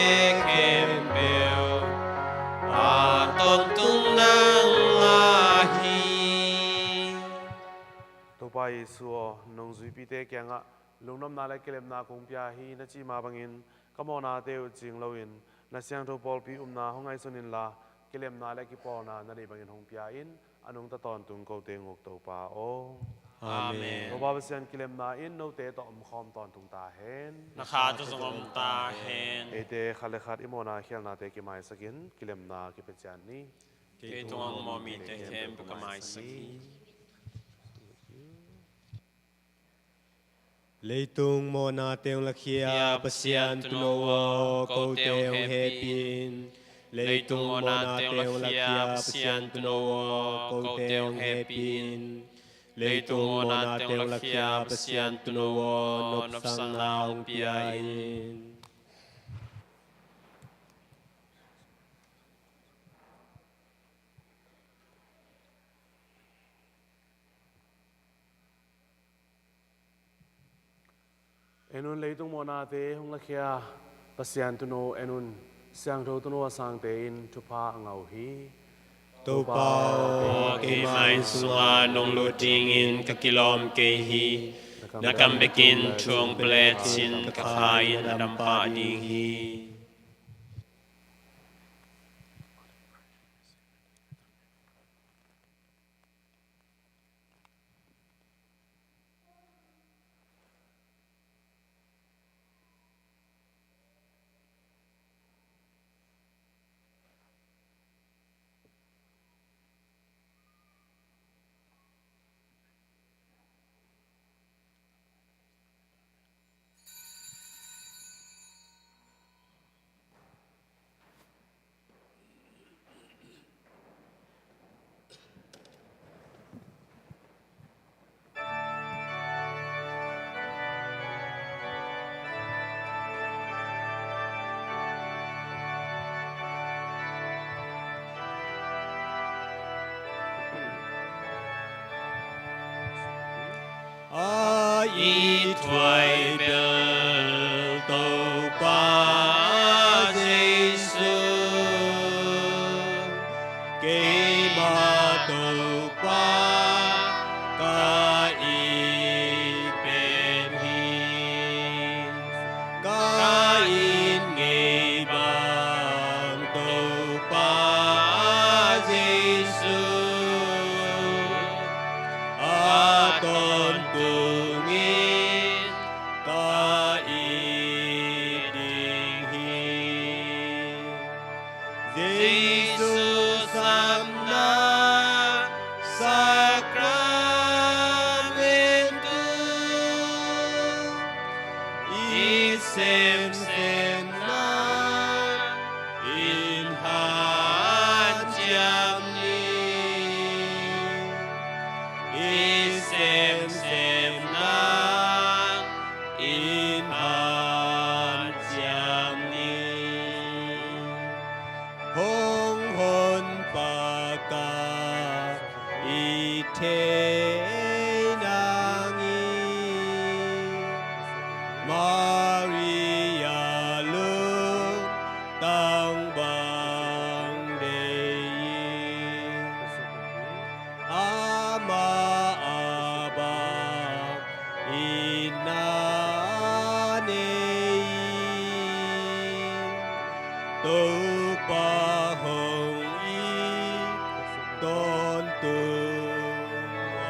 khempeuh, a tawntung nang ahi. Topa Jesu aw, nong zuipite kiangah lungdamna le kilemna kong pia hi na cih mah bangin ka mawhnate uh cing loin na siangtho pawlpi upna hong ngaihsun inla, kilemna le kipawlna na neih bangin hong pia in. A nungta tawntung kote uk Topa aw. Amen. Topa Pasian kilemna in note tawh omkhawm tawntung ta hen. Na kha tawh zong om ta hen. Eite khat le khat i mawhna khialhnate kimaisakin kilemna kipia ciat ni. Kei tungah hong mawh mite khempeuh ka maisak hi. Leitung mawhnate hong lakhia Pasian Tuuno aw, kote hong hehpih in. Leitung mawhnate hong lakhia Pasian Tuuno aw, kote hong hehpih in. Leitung mawhnate hong lakhia Pasian Tuuno aw, nopsakna hong pia in. En un, leitung mawhnate hong lakhia Pasian Tuuno, en un, Siangtho Tuuno a sangte in thupha a ngah uh hi. Topa aw, keima inn sungah nong lut dingin ka kilawm kei hi. Na kam bekin thu hong pia lecin ka kha in a dam pah ding hi. A it huai bel Topa Jesu, keima Topa ka it pen hi. Ka it ngei bang Topa Jesu, a tawntung in ka it ding hi. Jesu sapna sakramentu, i semsemna in hanciam ni. I semsemna in hanciam ni. Hong honpa ka it thei nangin, Maria lungtang bang deih in, amah a bang itna nei in, Topa hong it tawntung a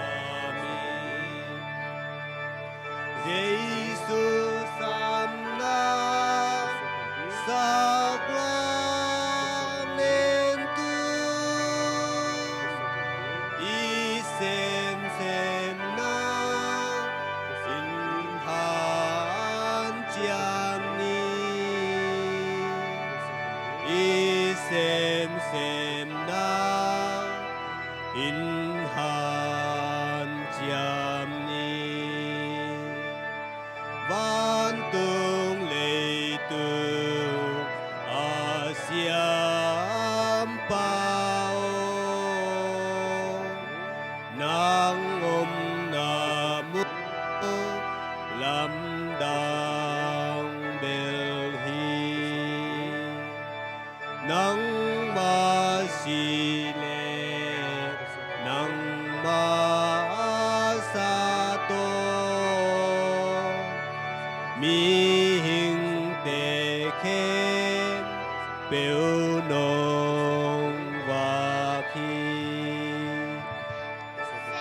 nong vak hi.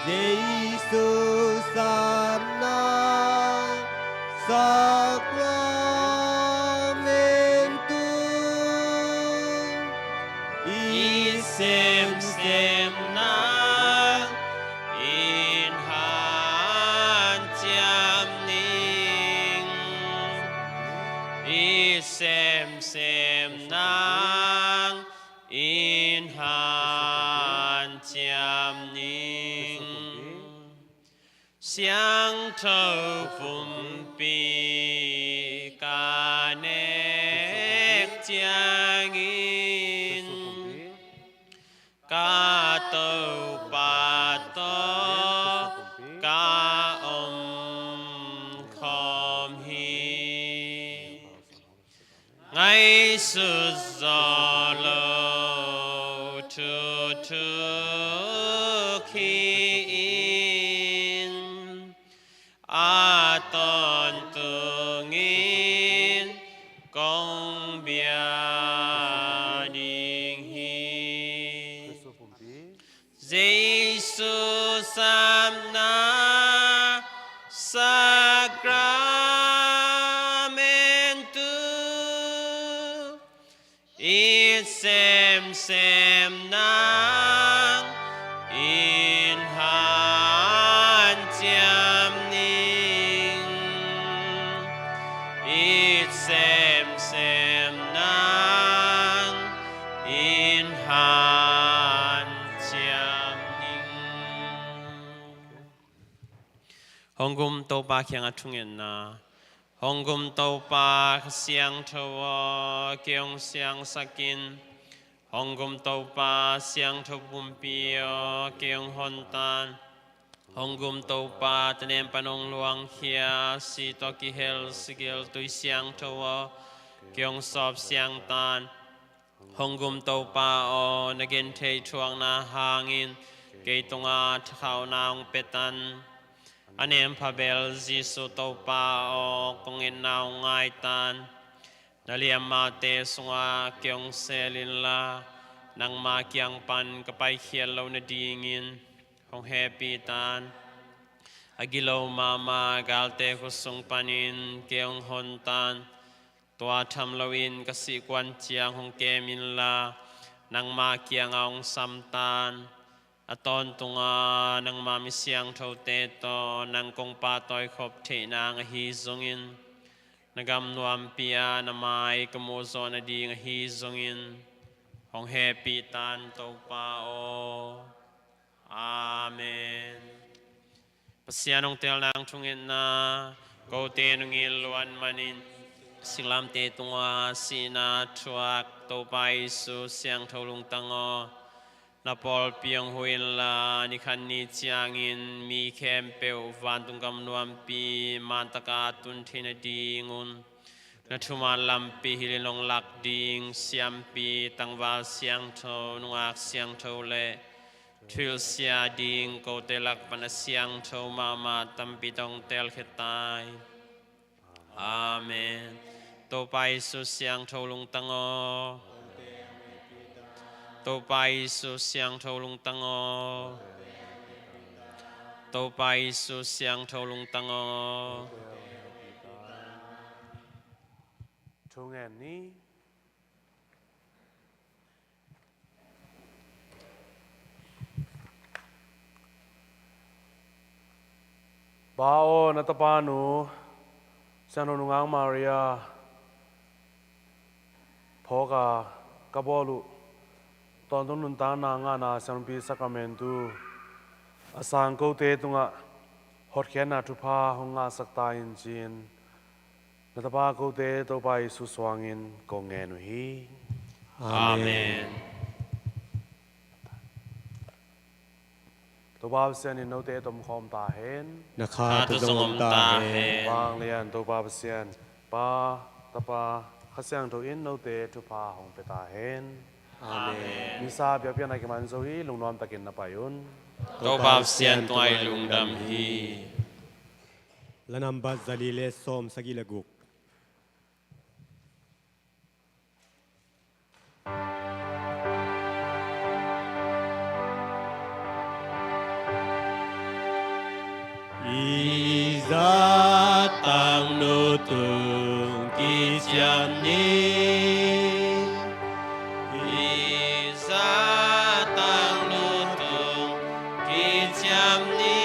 Jesu sapna sakramentu i semsemna in hanciam ning, i semsemna in hanciam ning. Siangtho pumpi ka nek ciangin ka Topa tawh ka om khawm hi. Ngaihsut zawh lo thu thuk hi-in a tawntungin kong bia ding hi. Jesu sapna sakramentu i semsemna in hanciam ning, i semsemna in hanciam ning. Hong gum Topa kiangah thungetna. Hong gum Topa Kha Siangtho aw, kei hong siangsak in. Hong gum Topa Siangtho Pumpi aw, kei hong hon tan. Hong gum Topa tanem pan hong luangkhia, si tawh kihel sigil tui siangtho aw, kei hong sawp siang tan. Hong gum Topa aw, na gentheih thuakna hangin kei tungah thakhauhna hong pia tan. A nempha bel Jesu Topa aw, kong etna hong ngai tan. Na liammate sungah kei hong seel inla, nangma kiang pan ka paikhiat loh nadingin hong hehpih tan. A gilo mahmah galte khut sung panin kei hong hon tan. Tua tham loin ka sih kuan ciang hong kem inla, nangma kiangah hong sam tan. A tawntungah nangma mi siangthote tawh nang kong pahtawi khop theih nang ahi zongin, na gam nuampi ah na mai ka muhzawh nading ahi zongin, hong hehpih tan Topa aw. Amen. Pasian hong tel nang thungetna. Kote nung in luan manin siklamte tungah sihna thuak Topa Jesu siangtho lungtang aw. Na pawlpi hong huh inla, ni khat ni ciangin mi khempeuh vantung gam nuampi mantaka tun theih nadingun na thuman lampi hilhin hong lak ding siampi tangval siangtho, nungak siangtho le thuhilhsia ding kote lak pan a siangtho mahmah tampi tawh hong telkhia ta hi. Amen. Topa Jesu siangtho lungtang aw. Topa Jesu siangtho lungtang aw. Topa Jesu siangtho lungtang aw. Thungen ni. Pa aw, na tapanu Siangtho Nungak Maria phawk a ka bawl uh tawntung nuntakna ngahna siangthopi sakramentu a sang kote tungah hotkhiatna thupha hong ngahsak ta in ci-in na tapa kote Topa Jesu suangin kong ngen uh hi. Amen. Topa Pasian in note tomkhawm ta hen. Na kha tu zong om ta hen. Vanglian Topa Pasian, Pa, Tapa, Kha Siangtho in note thupha hong pia ta hen. Amen. Misa biakpiakna kiman zo hi, lungnuam takin na pai un. Topa Pasian tungah i lungdam hi. La nambat zali le sawm sagih le guk. Zatang lutung kiciam ni.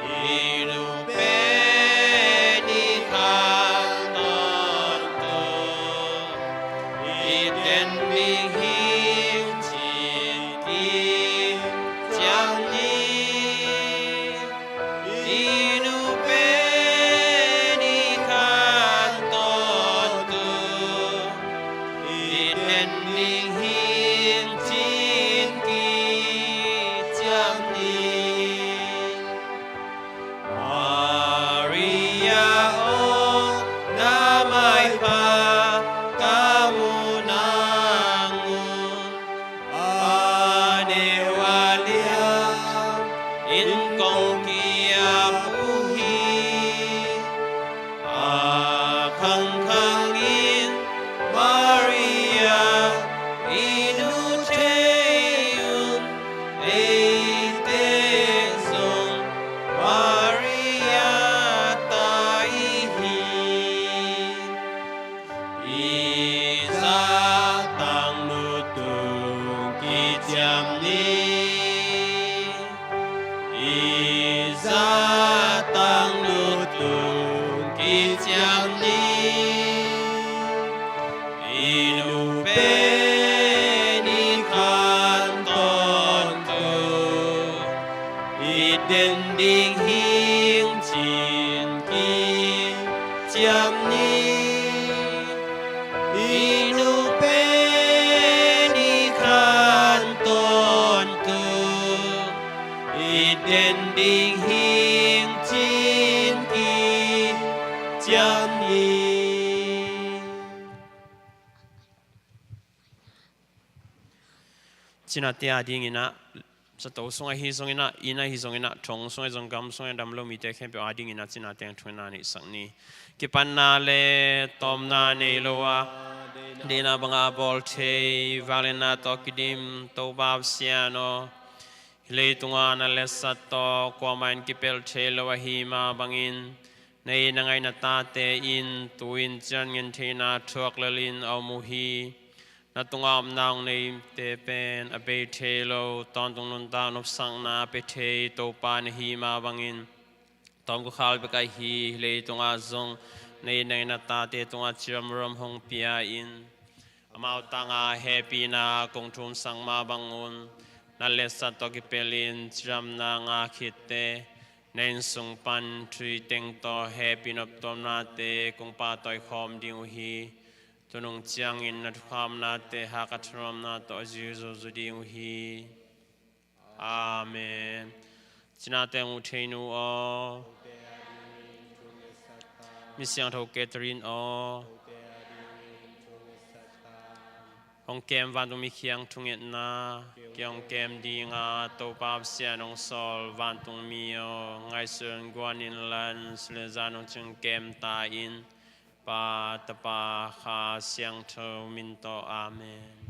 I nu pen i khan tawntung, i den ding hing cin kiciam ni. I nu pen i khan tawntung, i den ding hing cin kiciam ni. Maria aw, na maipha ka mu nang un, a neu a lian in kong kiap uh hi. A khangkhang in Maria i nu thei un, eite zong Maria ta i hi. I zatang lutung kiciam ni. I zatang lutung kiciam ni. I nu pen i khan tawntung, i den ding hing cin kiciam ni. I nu pen i khan tawntung, i den ding hing cin kiciam ni. Cinate adingin ah, zato sung ahi zongin ah, inn ahi zongin ah, thong sung ahi zong, gam sung ahi zong, dam lo mite khempeuh adingin ah cinate thungetna neihsak ni. Kipatna le tawpna nei lo a, deihna banga bawl thei, vangliatna tawh kidim Topa Pasian aw, hih leitunga na letsat tawh kuamah in kipelh thei lo ahi mah bangin, na it na ngaihna tate in tu-in ciang gentheihna thuak lelin a om uh hi. Na tungah omna hong neite pen a bei thei lo, tawntung nuntak nopsakna pia thei Topa na hi mah bangin, tawmkhat khal bek ahi hih leitungah zong na it na ngaihna tate tungah cidamna hong pia in, amau tangah hehpihna kong thumsak mah bangun, na letsat tawh kipelhin cidamna ngah khitte, na inn sung pan thu teng tawh hehpihna noptuamnate kong pahtawi khawm ding uh hi. Tu nung ciangin na thukhapnate hak a thanuamna tawh a zui zuzu ding uh hi. Amen. Cinate hong ut thei nu aw, mi siangtho Catherine aw, hong kem vantung mi khiang thungetna, kei hong kem dinga Topa Pasian hong sawl vantung mi aw, ngaihsun guan in lan, sulezan hong cing kem ta in, Pa, Tapa, Kha Siangtho min tawh. Amen.